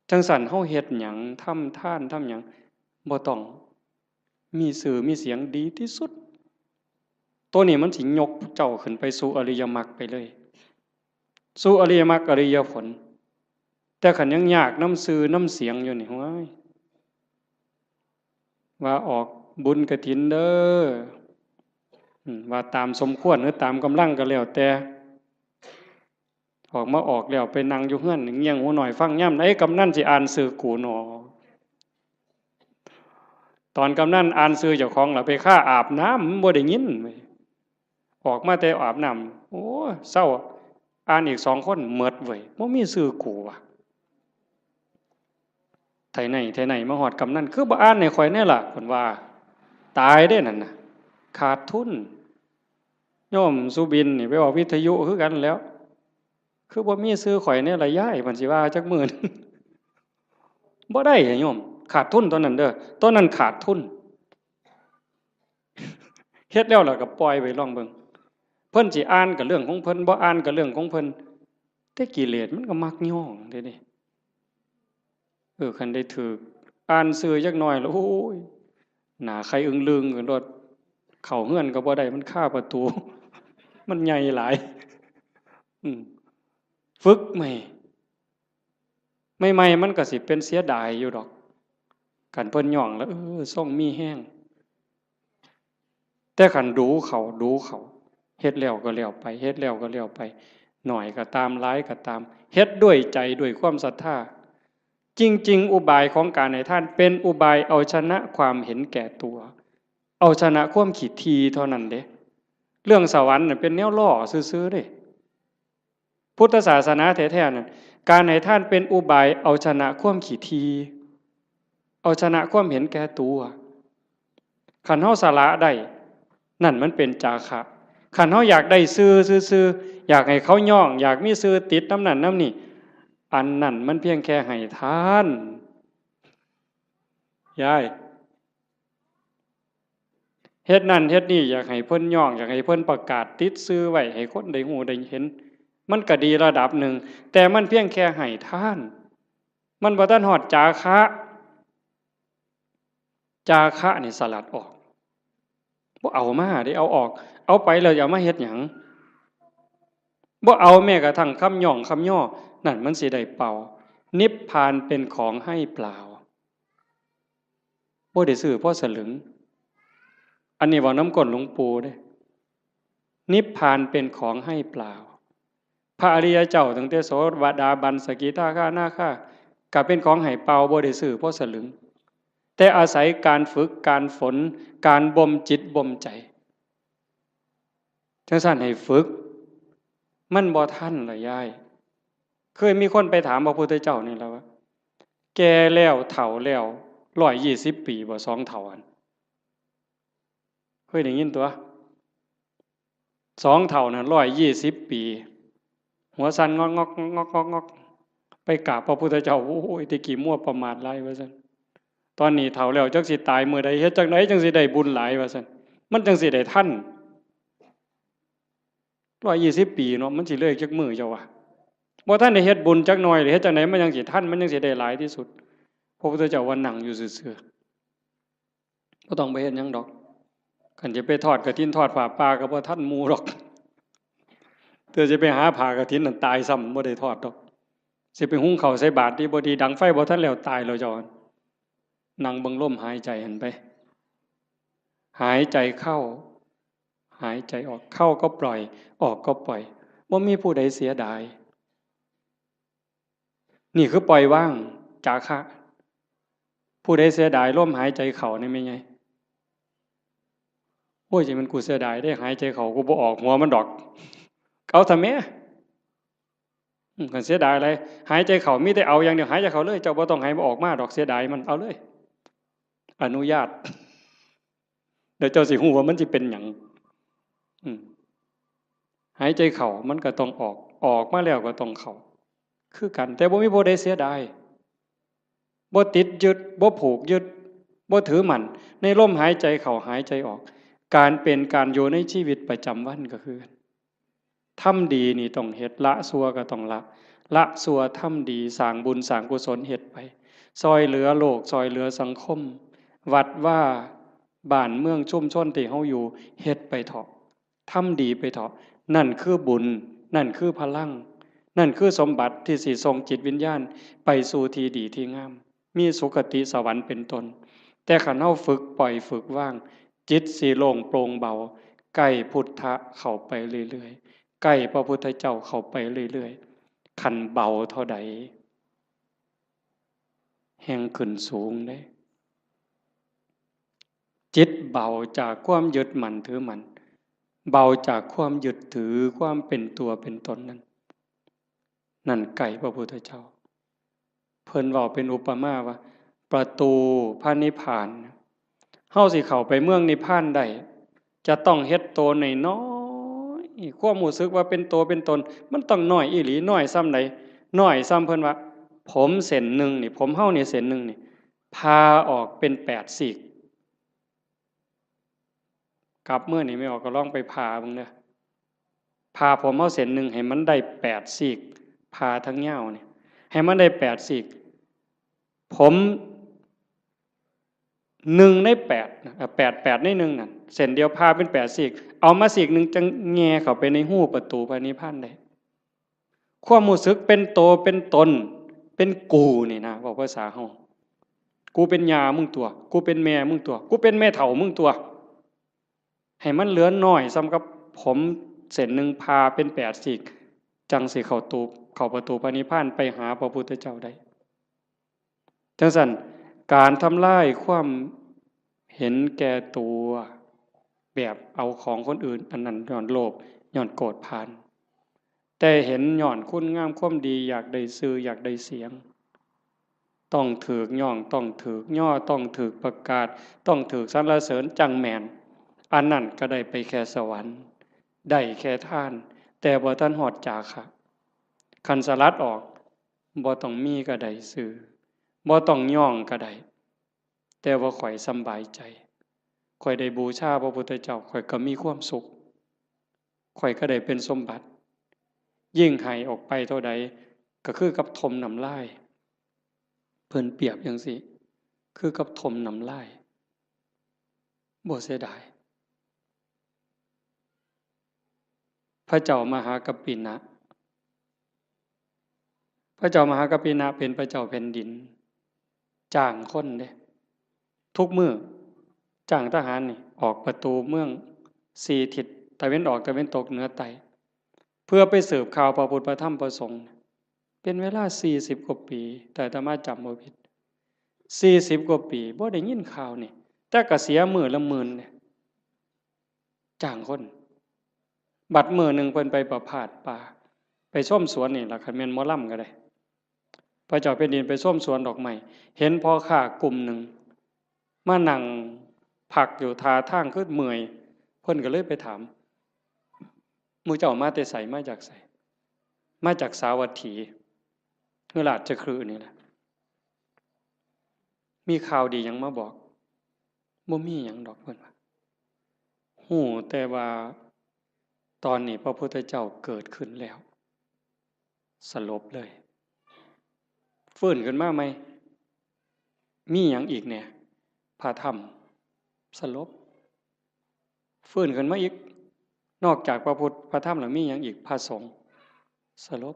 จั่งซั้นเฮาเฮ็ดหยัง ทำทาน ทำหยัง บ่ต้องมีชื่อมีเสียง ดีที่สุด ตัวนี้มันสิยกเจ้าขึ้นไปสู่อริยมรรคไปเลย สู่อริยมรรคอริยผล แต่คันยังยากนำชื่อนำเสียงอยู่นี่ โอ้ย ว่าออกบุญกฐินเด้อ อืม ว่าตามสมควรหรือตามกำลังก็แล้วแต่ ออกมาออกแล้วไปนั่งอยู่เฮือนเงี่ยงหูหน่อยฟังยามใดกำนันสิอ่านชื่อกูหนอ ตอนกำนันอ่านชื่อเจ้าของล่ะ ไปคาอาบน้ำ มันบ่ได้ยินเว้ย ออกมาแต่อาบน้ำ โอ้ เซา อ่านอีกสองคน หมดเว้ย บ่มีชื่อกูว่ะ ไถไห้ไถนามาฮอดกำนัน คือบ่อ่านให้ข้อยแน่ล่ะ เพิ่นว่า ตายเด้นั่นน่ะ ขาดทุน โยมสุบินนี่ไปออกวิทยุคือกันแหล้ว คือบ่มีชื่อข้อยแน่ล่ะยาย เพิ่นสิว่าจักมื้อหนึ่ง บ่ได้อะโยม ขาดทุนตอนนั้นเด้อ ตอนนั้นขาดทุน เฮ็ดแล้วล่ะก็ปล่อยไว้ลองเบิ่ง เพิ่นสิอ่านก็เรื่องของเพิ่น บ่อ่านก็เรื่องของเพิ่น แต่กิเลสมันก็มักย้องเด้นี่ เออ คันได้ถืกอ่านชื่อจักหน่อยแล้ว โอ้ย หน้าไข่อึ้งลึงกันโลด เข้าเฮือนก็บ่ได้ มันคาประตู มันใหญ่หลาย อืม ฝึกใหม่ ใหม่ๆ มันก็สิเป็นเสียดายอยู่ดอก คันเพิ่นย้องแล้ว เออ ทรงมีแฮง แต่คันดูเขา ดูเขา เฮ็ดแล้วก็แล้วไป เฮ็ดแล้วก็แล้วไป น้อยก็ตาม หลายก็ตาม เฮ็ดด้วยใจ ด้วยความศรัทธา จริงๆ อุบายของการให้ทานเป็นอุบายเอาชนะความเห็นแก่ตัว เอาชนะความขี้ถี่เท่านั้นเด้ เรื่องสวรรค์น่ะเป็นแนวล่อซื่อๆ เด้ พุทธศาสนาแท้ๆ นั่น การให้ทานเป็นอุบายเอาชนะความขี้ถี่ เอาชนะความเห็นแก่ตัว คันเฮาสละได้ นั่นมันเป็นจาคะ คันเฮาอยากได้ชื่อซื่อๆ อยากให้เขาย้อง อยากมีชื่อติดนำนั่นนำนี่ อันนั้นมันเพียงแค่ให้ทาน ยาย เฮ็ดนั่นเฮ็ดนี่ อยากให้เพิ่นย้อง อยากให้เพิ่นประกาศติดชื่อไว้ ให้คนได้ฮู้ได้เห็น มันก็ดีระดับหนึ่ง แต่มันเพียงแค่ให้ทาน มันบ่ทันฮอดจาคะ จาคะนี่สลัดออก บ่เอามาเด้ เอาออก เอาไปแล้วจะเอามาเฮ็ดหยัง บ่เอาแม้กระทั่งคำย้องคำย่อ นั่นมันสิได้เปล่า นิพพานเป็นของให้เปล่า บ่ได้ซื้อพอสลึง อันนี้เว้านำก้นหลวงปู่เด้ นิพพานเป็นของให้เปล่า พระอริยเจ้าตั้งแต่โสดาบัน สกิทาคานาคา ก็เป็นของให้เปล่า บ่ได้ซื้อพอสลึง แต่อาศัยการฝึก การฝน การบ่มจิตบ่มใจ จั่งซั้นให้ฝึก มันบ่ทันล่ะยาย เคยมีคนไปถามพระพุทธเจ้านี่ล่ะว่า แก่แล้วเฒ่าแล้ว ร้อยยี่สิบปีบ่ สองเฒ่าหั่น เคยได้ยินตั๊ว สองเฒ่านั่น ร้อยยี่สิบปี หัวสั่นงอกๆ งอกๆ งอกๆ ไปกราบพระพุทธเจ้า โอ้ย แต่กี้มัวประมาทหลายว่าซั่น ตอนนี้เฒ่าแล้วจักสิตายมื้อใด เฮ็ดจั่งใดจั่งสิได้บุญหลายว่าซั่น มันจั่งสิได้ทัน ร้อยยี่สิบปีเนาะ มันสิเลยจักมื้อเจ้าว่า บ่ทันได้เฮ็ดบุญจักหน่อยเลย เฮ็ดจั่งใดมันจั่งสิทัน มันจั่งสิได้หลายที่สุด พระพุทธเจ้าว่านั่งอยู่ซื่อๆ บ่ต้องไปเฮ็ดหยังดอก คันจะไปทอดกฐินทอดผ้าป่าก็บ่ทันหมู่ดอก เทื่อสิไปหาผ้ากฐินนั่นตายซ้ำ บ่ได้ทอดดอก สิไปหุงข้าวใส่บาตรดีบ่ดี ดังไฟบ่ทันแล้ว ตายแล้วเจ้า นั่งเบิ่งลมหายใจหั่นไป หายใจเข้า หายใจออก เข้าก็ปล่อย ออกก็ปล่อย บ่มีผู้ใดเสียดาย นี่คือปล่อยวาง จาคะ ผู้ใดเสียดายลมหายใจเข้านี่แม่นไง โอ้ย จั่งแม่นกูเสียดายเด้ หายใจเข้ากูบ่ออกหัวมันดอก เอาซะแหม อืม คันเสียดายอะไร หายใจเข้ามีแต่เอาอย่างเดียว หายใจเข้าเลย เจ้าบ่ต้องให้มันออกมาดอก เสียดายมัน เอาเลย อนุญาต เดี๋ยวเจ้าสิฮู้ว่ามันสิเป็นหยัง อืม หายใจเข้ามันก็ต้องออก ออกมาแล้วก็ต้องเข้า คือกัน แต่บ่มีผู้ใดเสียดาย บ่ติดยึด บ่ผูกยึด บ่ถือมั่น ในลมหายใจเข้าหายใจออก การเป็นการอยู่ในชีวิตประจำวันก็คือ ทำดีนี่ต้องเฮ็ด ละชั่วก็ต้องละ ละชั่วทำดี สร้างบุญสร้างกุศลเฮ็ดไป ซ่อยเหลือโลก ซ่อยเหลือสังคม วัดวา บ้านเมืองชุมชนที่เฮาอยู่ เฮ็ดไปเถาะ ทำดีไปเถาะ นั่นคือบุญ นั่นคือพลัง นั่นคือสมบัติที่สิส่งจิตวิญญาณไปสู่ที่ดีที่งาม มีสุคติสวรรค์เป็นต้น แต่คันเฮาฝึกปล่อยฝึกวาง จิตสิโล่งโปร่งเบา ใกล้พุทธะเข้าไปเรื่อยๆ ใกล้พระพุทธเจ้าเข้าไปเรื่อยๆ คันเบาเท่าใด แฮ่งขึ้นสูงเด้ จิตเบาจากความยึดมั่นถือมั่น เบาจากความยึดถือความเป็นตัวเป็นตนนั้น นั่นใกล้พระพุทธเจ้า เพิ่นเว้าเป็นอุปมาว่า ประตูพระนิพพาน เฮาสิเข้าไปเมืองนิพพานได้ จะต้องเฮ็ดโตน้อยๆ ความรู้สึกว่าเป็นโตเป็นตน มันต้องน้อยอีหลี น้อยส่ำใด น้อยส่ำเพิ่นว่า ผมเส้นหนึ่งนี่ ผมเฮานี่เส้นหนึ่งนี่ ผ่าออกเป็นแปดซีก กลับมื้อนี่แม่ออกก็ลองไปผ่าเบิ่งเด้อ ผ่าผมเฮาเส้นหนึ่งให้มันได้แปดซีก ผ่าทั้งยาวนี่ ให้มันได้แปดซีก ผมหนึ่งในแปดนะ เอ่อ แปด แปดในหนึ่งนั่น เส้นเดียวผ่าเป็นแปดซีก เอามาซีกหนึ่งจั่งแหย่เข้าไปในฮูประตูพระนิพพานได้ ความรู้สึกเป็นโตเป็นตน เป็นกูนี่นะ เว้าภาษาเฮา กูเป็นย่ามึงตั๊ว กูเป็นแม่มึงตั๊ว กูเป็นแม่เฒ่ามึงตั๊ว ให้มันเหลือน้อยส่ำกับผมเส้นหนึ่งผ่าเป็นแปดซีก จั่งสิเข้าตู เข้าประตูพระนิพพานไปหาพระพุทธเจ้าได้ จั่งซั้น การทำลายความเห็นแก่ตัว แบบเอาของคนอื่น อันนั้นย้อนโลภ ย้อนโกรธผาน แต่เห็นย้อนคุณงามความดี อยากได้ชื่อ อยากได้เสียง ต้องถูกย้อง ต้องถูกย่อ ต้องถูกประกาศ ต้องถูกสรรเสริญจั่งแม่น อันนั้นก็ได้ไปแค่สวรรค์ ได้แค่ทาน แต่บ่ทันฮอดจาคะ คันสลัดออก บ่ต้องมีก็ได้ชื่อ บ่ต้องย้องก็ได้ แต่ว่าข้อยสำบายใจ ข้อยได้บูชาพระพุทธเจ้า ข้อยก็มีความสุข ข้อยก็ได้เป็นสมบัติ ยิ่งให้ออกไปเท่าใด ก็คือกับถมน้ำลาย เพิ่นเปรียบจั่งซี้ คือกับถมน้ำลาย บ่เสียดาย พระเจ้ามหากัปปินะ พระเจ้ามหากัปปินะเป็นพระเจ้าแผ่นดิน จ้างคนเด้ ทุกมื้อ จ้างทหารนี่ ออกประตูเมืองสี่ทิศ ตะเว็นออก ตะเว็นตก เหนือ ใต้ เพื่อไปสืบข่าวพระพุทธ พระธรรม พระสงฆ์ เป็นเวลาสี่สิบกว่าปี ถ้าอาตมาจำบ่ผิด สี่สิบกว่าปี บ่ได้ยินข่าวนี่ แต่ก็เสียมื้อละหมื่นเนี่ย จ้างคน บัดมื้อหนึ่งเพิ่นไปประพาสป่า ไปชมสวนนี่ล่ะ คันแม่นหมอลำก็ได้ พระเจ้าแผ่นดินไปชมสวนดอกไม้ เห็นพ่อค้ากลุ่มหนึ่ง มานั่งพักอยู่ท่าทางคือเมื่อย เพิ่นก็เลยไปถาม หมู่เจ้ามาแต่ไส มาจากไส มาจากสาวัตถี คือราชคฤห์นี่แหละ มีข่าวดีหยังมาบอก บ่มีหยังดอก เพิ่นว่า ฮู้แต่ว่าตอนนี้พระพุทธเจ้าเกิดขึ้นแล้ว สลบเลย ฟื้นขึ้นมาใหม่ มีหยังอีกแหน่ พระธรรม สลบ ฟื้นขึ้นมาอีก นอกจากพระพุทธ พระธรรมแล้วมีหยังอีก พระสงฆ์ สลบ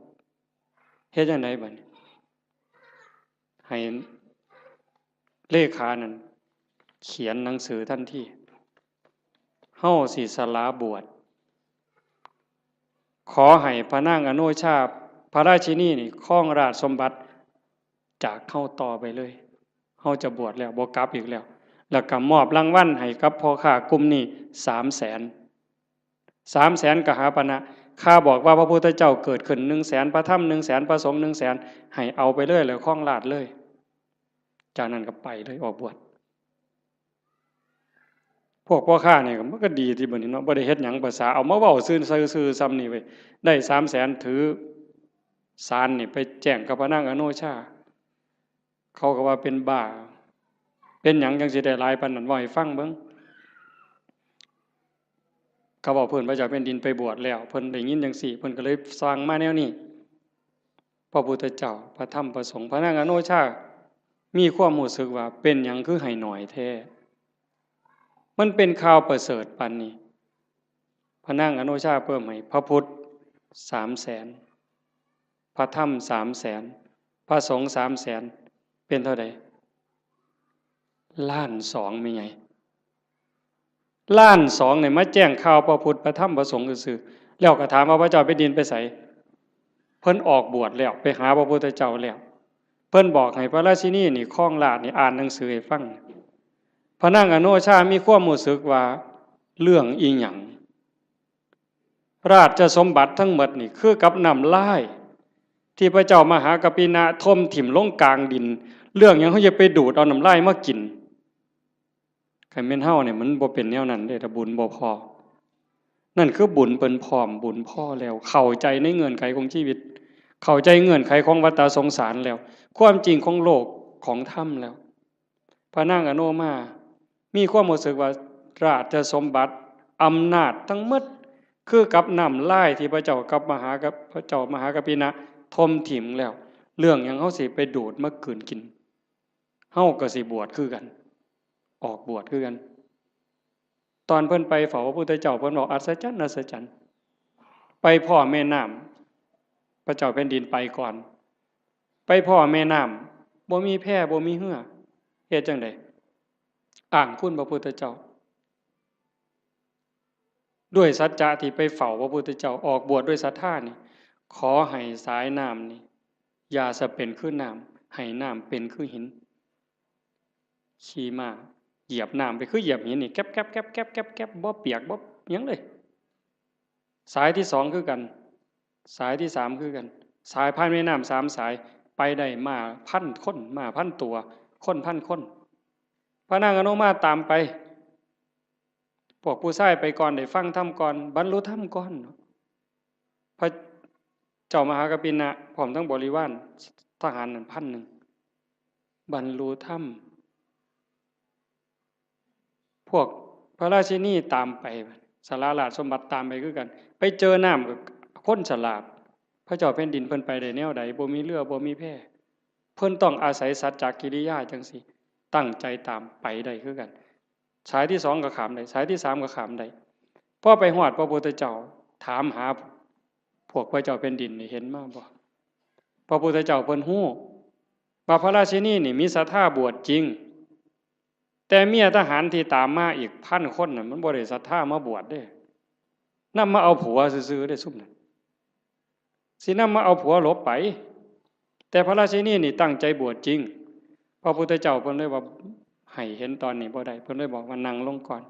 เฮ็ดจั่งใดบัดนี้ ให้เลขานั่นเขียนหนังสือทันที เฮาสิสละบวช ขอให้พระนางอโนชา พระราชินีนี่ครองราชสมบัติจากเฮาต่อไปเลย เฮาจะบวชแล้ว บ่กลับอีกแล้ว แล้วก็มอบรางวัลให้กับพ่อค้ากลุ่มนี้สามแสน สามแสนกหาปณะ ข้าบอกว่าพระพุทธเจ้าเกิดขึ้นหนึ่งแสน พระธรรมหนึ่งแสน พระสงฆ์หนึ่งแสน ให้เอาไปเลย แล้วครองราชย์เลย จากนั้นก็ไปเลย ออกบวช พวกพ่อค้านี่ก็ มันก็ดีติบัดนี้เนาะ บ่ได้เฮ็ดหยัง ภาษาเอามาเว้าซื่อๆ ซื่อๆ ส่ำนี่เว้ย ได้สามแสน ถือสารนี่ไปแจ้งกับพระนางอโนชา เขาก็ว่าเป็นบ้า เป็นหยังจั่งสิได้หลายปานนั้น เว้าให้ฟังเบิ่ง เขาบอกเพิ่นพระเจ้าแผ่นดินไปบวชแล้ว เพิ่นได้ยินจังซี่ เพิ่นก็เลยสั่งมาแนวนี้ พระพุทธเจ้า พระธรรม พระสงฆ์ พระนางอโนชา มีความรู้สึกว่าเป็นหยังคือให้หน่อยแท้ มันเป็นข่าวประเสริฐปานนี้ พระนางอโนชาเพิ่มให้พระพุทธสามแสน พระธรรมสามแสน พระสงฆ์สามแสน เป็นเท่าใด ล้านสอง แม่ใหญ่ ล้านสองเนี่ยมาแจ้งข่าวพระพุทธพระธรรมพระสงฆ์ซื่อๆ แล้วก็ถามว่าพระเจ้าแผ่นดินไปไส เพิ่นออกบวชแล้ว ไปหาพระพุทธเจ้าแล้ว เพิ่นบอกให้พระราชินีนี่ครองราชย์นี่อ่านหนังสือให้ฟัง พระนางอโนชามีความรู้สึกว่าเรื่องอีหยัง ราชสมบัติทั้งหมดนี่คือกับน้ำลาย ที่พระเจ้ามหากัปปินะถมถิ่มลงกลางดิน เรื่องหยังเขาจะไปดูดเอาน้ำลายมากิน คันแม่นเฮาเนี่ยมันบ่เป็นแนวนั้นเด้ ถ้าบุญบ่พอ นั่นคือบุญเพิ่นพร้อม บุญพอแล้ว เข้าใจในเงื่อนไขของชีวิต เข้าใจเงื่อนไขของวัฏสงสารแล้ว ความจริงของโลกของธรรมแล้ว พระนางอโนมา มีความรู้สึกว่าราชสมบัติ อำนาจทั้งหมด คือกับน้ำลายที่พระเจ้ากับมหากับ พระเจ้ามหากัปปินะถมถิ่มแล้ว เรื่องหยังเฮาสิไปดูดมากืนกิน เฮาก็สิบวชคือกัน ออกบวชคือกัน ตอนเพิ่นไปเฝ้าพระพุทธเจ้า เพิ่นบอกอัศจรรย์ อัศจรรย์ ไปพ้อแม่น้ำ พระเจ้าแผ่นดินไปก่อน ไปพ้อแม่น้ำ บ่มีแพ บ่มีเฮือ เฮ็ดจั่งใด อ้างคุณพระพุทธเจ้า ด้วยสัจจะที่ไปเฝ้าพระพุทธเจ้า ออกบวชด้วยศรัทธานี่ ขอให้สายน้ำนี่ อย่าสะเป็นคือน้ำ ให้น้ำเป็นคือหิน ขี่ม้าเหยียบน้ำไปคือเหยียบหินนี่ แก๊บแก๊บแก๊บแก๊บแก๊บแก๊บ บ่เปียกบ่หยังเลย สายที่สองคือกัน สายที่สามคือกัน สายผ่านแม่น้ำสามสาย ไปได้ม้าพันคน ม้าพันตัว คนพันคน พระนางอโนมาตามไป พวกผู้ชายไปก่อน ได้ฟังธรรมก่อน บรรลุธรรมก่อน พระเจ้ามหากัปปินะพร้อมทั้งบริวารทหารนั่นพันหนึ่ง บรรลุธรรม พวกพระราชินีตามไป สละราชสมบัติตามไปคือกัน ไปเจอน้ำก็คนสลาด พระเจ้าแผ่นดินเพิ่นไปได้แนวใด บ่มีเฮือ บ่มีแพ เพิ่นต้องอาศัยสัจจกิริยาจั่งซี้ ตั้งใจตามไปได้คือกัน สายที่สองก็ข้ามได้ สายที่สามก็ข้ามได้ พอไปฮอดพระพุทธเจ้า ถามหาพวกพระเจ้าแผ่นดินนี่ เห็นมาบ่ พระพุทธเจ้าเพิ่นฮู้ว่าพระราชินีนี่มีศรัทธาบวชจริง แต่เมียทหารที่ตามมาอีกพันคนน่ะ มันบ่ได้ศรัทธามาบวชเด้ นำมาเอาผัวซื่อๆเด้ซุมนั้น สินำมาเอาผัวหลบไป แต่พระราชินีนี่ตั้งใจบวชจริง พระพุทธเจ้าเพิ่นเลยว่า ให้เห็นตอนนี้บ่ได้ เพิ่นเลยบอกว่านั่งลงก่อน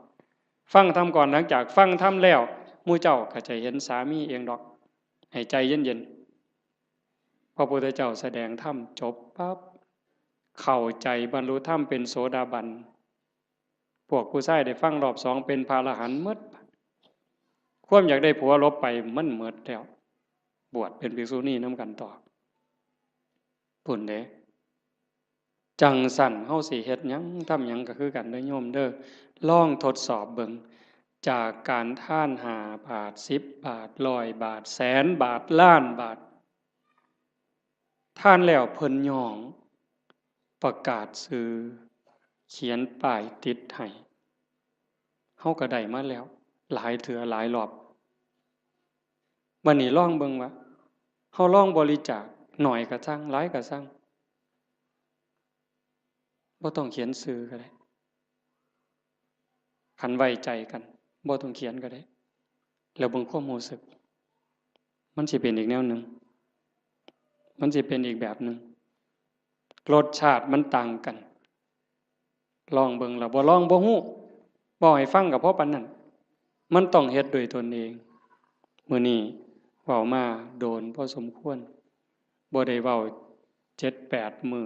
ฟังธรรมก่อน หลังจากฟังธรรมแล้ว หมู่เจ้าก็จะเห็นสามีเองดอก ให้ใจเย็นๆ พระพุทธเจ้าแสดงธรรมจบปั๊บ เข้าใจบรรลุธรรมเป็นโสดาบัน พวกผู้ชายได้ฟังรอบสองเป็นพระอรหันต์หมด ความอยากได้ผัวหลบไปมันหมดแล้ว บวชเป็นภิกษุณีนำกันต่อ พุ้นเด้ จั่งซั้นเฮาสิเฮ็ดหยังทำหยังก็คือกันเด้อโยมเด้อ ลองทดสอบเบิ่ง จากการทานห้าบาท สิบบาท ร้อยบาท แสนบาท ล้านบาท ทานแล้วเพิ่นย้อง ประกาศชื่อ เขียนป้ายติดให้ เฮาก็ได้มาแล้ว หลายเทื่อหลายรอบ บัดนี้ลองเบิ่งว่า เฮาลองบริจาค น้อยก็ซัง หลายก็ซัง บ่ต้องเขียนชื่อก็ได้ คันไว้ใจกัน บ่ต้องเขียนก็ได้ แล้วเบิ่งความรู้สึก มันสิเป็นอีกแนวหนึ่ง มันสิเป็นอีกแบบหนึ่ง รสชาติมันต่างกัน ลองเบิ่ง แล้วบ่ลองบ่ฮู้ เว้าให้ฟังก็พอปานนั้น มันต้องเฮ็ดด้วยตนเอง มื้อนี้เว้ามาโดนพอสมควร บ่ได้เว้าเจ็ดแปดมื้อ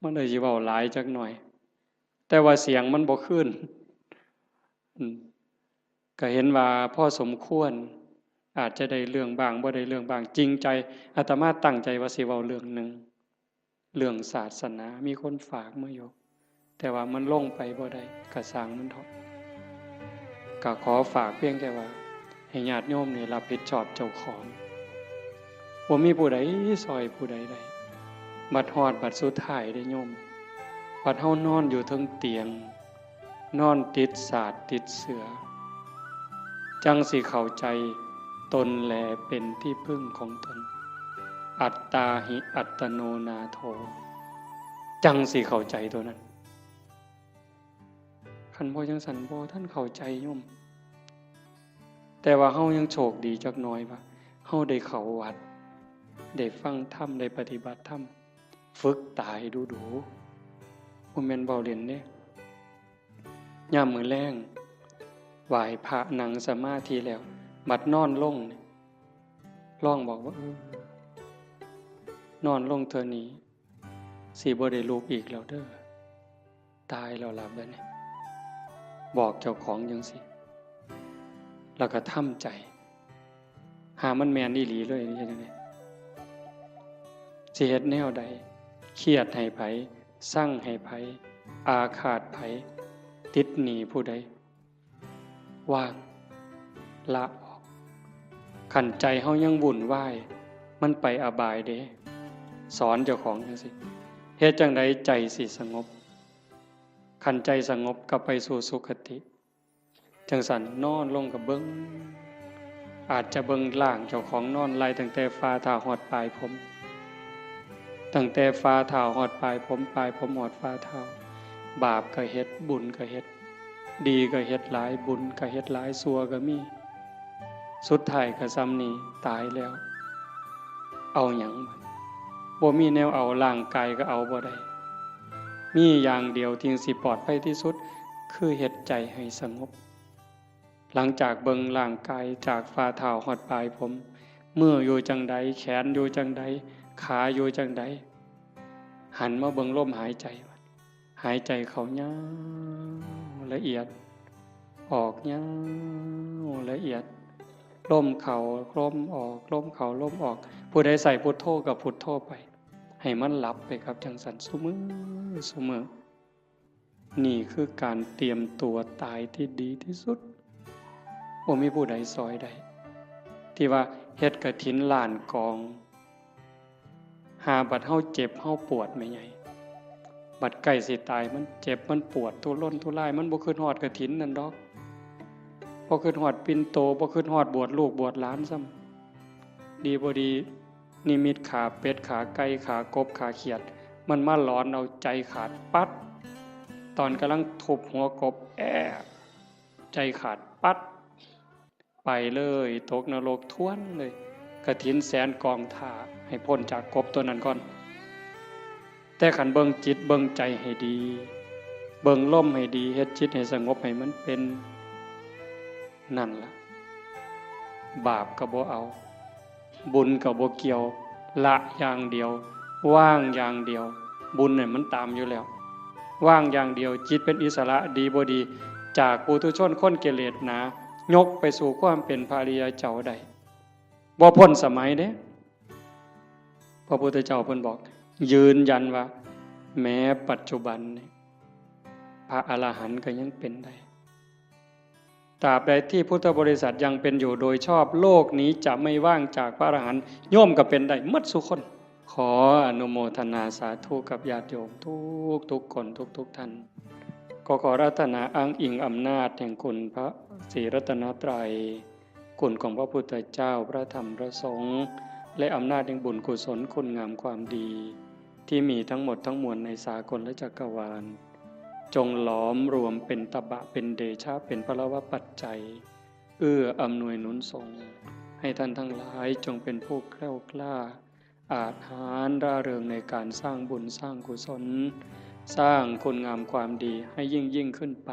มันเลยสิเว้าหลายจักหน่อย แต่ว่าเสียงมันบ่คืน อืม ก็เห็นว่าพอสมควร อาจจะได้เรื่องบ้าง บ่ได้เรื่องบ้าง จริงใจ อาตมาตั้งใจว่าสิเว้าเรื่องหนึ่ง เรื่องศาสนา มีคนฝากมาอยู่ แต่ว่ามันลงไปบ่ได้ ก็ซ่างมันเถาะ ก็ขอฝากเพียงแค่ว่า ให้ญาติโยมนี่รับผิดชอบเจ้าของ บ่มีผู้ใดซอยผู้ใดได้ บัดฮอดบัดสุดท้ายเด้โยม บัดเฮานอนอยู่เทิงเตียง นอนติดสาดติดเสื่อ จั่งสิเข้าใจตนแลเป็นที่พึ่งของตน อัตตาหิอัตโนนาโถ จั่งสิเข้าใจตัวนั้น คันบ่จั่งซั้นบ่ทันเข้าใจโยม แต่ว่าเฮายังโชคดีจักหน่อยว่า เฮาได้เข้าวัด ได้ฟังธรรม ได้ปฏิบัติธรรม ฝึกตายดูๆ บ่แม่นเว้าเล่นเด้ ยามมื้อแลง ไหว้พระนั่งสมาธิแล้ว บัดนอนลงนี่ ลองบอกว่า เออ นอนลงเทื่อนี้ สิบ่ได้ลุกอีกแล้วเด้อ ตายแล้วล่ะบัดนี้ บอกเจ้าของจั่งซี้ แล้วก็ทำใจ หามันแม่นอีหลีเลย เฮ็ดจั่งใด สิเฮ็ดแนวใด เครียดให้ไผ ซังให้ไผ อาฆาตไผ ติดหนี้ผู้ใด วาง ละออก คันใจเฮายังวุ่นวาย มันไปอบายเด้ สอนเจ้าของจั่งซี้ เฮ็ดจั่งใดใจสิสงบ คันใจสงบก็ไปสู่สุคติ จั่งซั้นนอนลงก็เบิ่ง อาจจะเบิ่งร่างเจ้าของนอนไล่ตั้งแต่ฝ่าเท้าฮอดปลายผม ตั้งแต่ฝ่าเท้าฮอดปลายผม ปลายผมฮอดฝ่าเท้า บาปก็เฮ็ด บุญก็เฮ็ด ดีก็เฮ็ดหลาย บุญก็เฮ็ดหลาย ชั่วก็มี สุดท้ายก็ส่ำนี้ ตายแล้ว เอาหยัง บ่มีแนวเอา ร่างกายก็เอาบ่ได้ มีอย่างเดียวที่สิปลอดภัยที่สุด คือเฮ็ดใจให้สงบ หลังจากเบิ่งร่างกายจากฝ่าเท้าฮอดปลายผม มืออยู่จั่งใด แขนอยู่จั่งใด ขาอยู่จั่งใด หันมาเบิ่งลมหายใจ หายใจเข้ายาวละเอียด ออกยาวละเอียด ลมเข้าลมออก ลมเข้าลมออก ผู้ใดใส่พุทโธก็พุทโธไป ให้มันหลับไปครับ จั่งซั้นซุมื้อซุมื้อ นี่คือการเตรียมตัวตายที่ดีที่สุด บ่มีผู้ใดซอยได้ ที่ว่าเฮ็ดกฐินล้านกอง หาบัดเฮาเจ็บเฮาปวดแม่ใหญ่ บัดใกล้สิตายมันเจ็บมันปวดทุรนทุราย มันบ่คิดฮอดกฐินนั่นดอก บ่คิดฮอดปิ่นโต บ่คิดฮอดบวชลูกบวชหลานซ้ำ ดีบ่ดี นิมิตขาเป็ด ขาไก่ ขากบ ขาเขียด มันมาหลอนเอาใจขาดปั๊ด ตอนกำลังทุบหัวกบ แอะ ใจขาดปั๊ด ไปเลย ตกนรกทวนเลย กฐินแสนกองถ่า ให้พ้นจากกบตัวนั้นก่อน แต่คันเบิ่งจิตเบิ่งใจให้ดี เบิ่งลมให้ดี เฮ็ดจิตให้สงบให้มันเป็น นั่นล่ะ บาปก็บ่เอา บุญก็บ่เกี่ยว ละอย่างเดียว วางอย่างเดียว บุญเนี่ยมันตามอยู่แล้ว วางอย่างเดียว จิตเป็นอิสระ ดีบ่ดี จากปุถุชนคนกิเลสหนา ยกไปสู่ความเป็นพระอริยเจ้าได้ บ่พ้นสมัยเด้ พระพุทธเจ้าเพิ่นบอก ยืนยันว่า แม้ปัจจุบันนี่ พระอรหันต์ก็ยังเป็นได้ ตราบใดที่พุทธบริษัทยังเป็นอยู่โดยชอบ โลกนี้จะไม่ว่างจากพระอรหันต์ โยมก็เป็นได้หมดซุคน ขออนุโมทนาสาธุกับญาติโยมทุกทุกคนทุกทุกท่าน ก็ขออาราธนาอ้างอิงอำนาจแห่งคุณพระศรีรัตนตรัย คุณของพระพุทธเจ้า พระธรรม พระสงฆ์ และอำนาจแห่งบุญกุศลคุณงามความดี ที่มีทั้งหมดทั้งมวลในสากลจักรวาล จงหลอมรวมเป็นตบะ เป็นเดชะ เป็นพลวปัจจัย เอื้ออำนวยหนุนส่ง ให้ท่านทั้งหลายจงเป็นผู้แคล้วคลาด อาจหาญร่าเริงในการสร้างบุญสร้างกุศล สร้างคุณงามความดีให้ยิ่งยิ่งขึ้นไป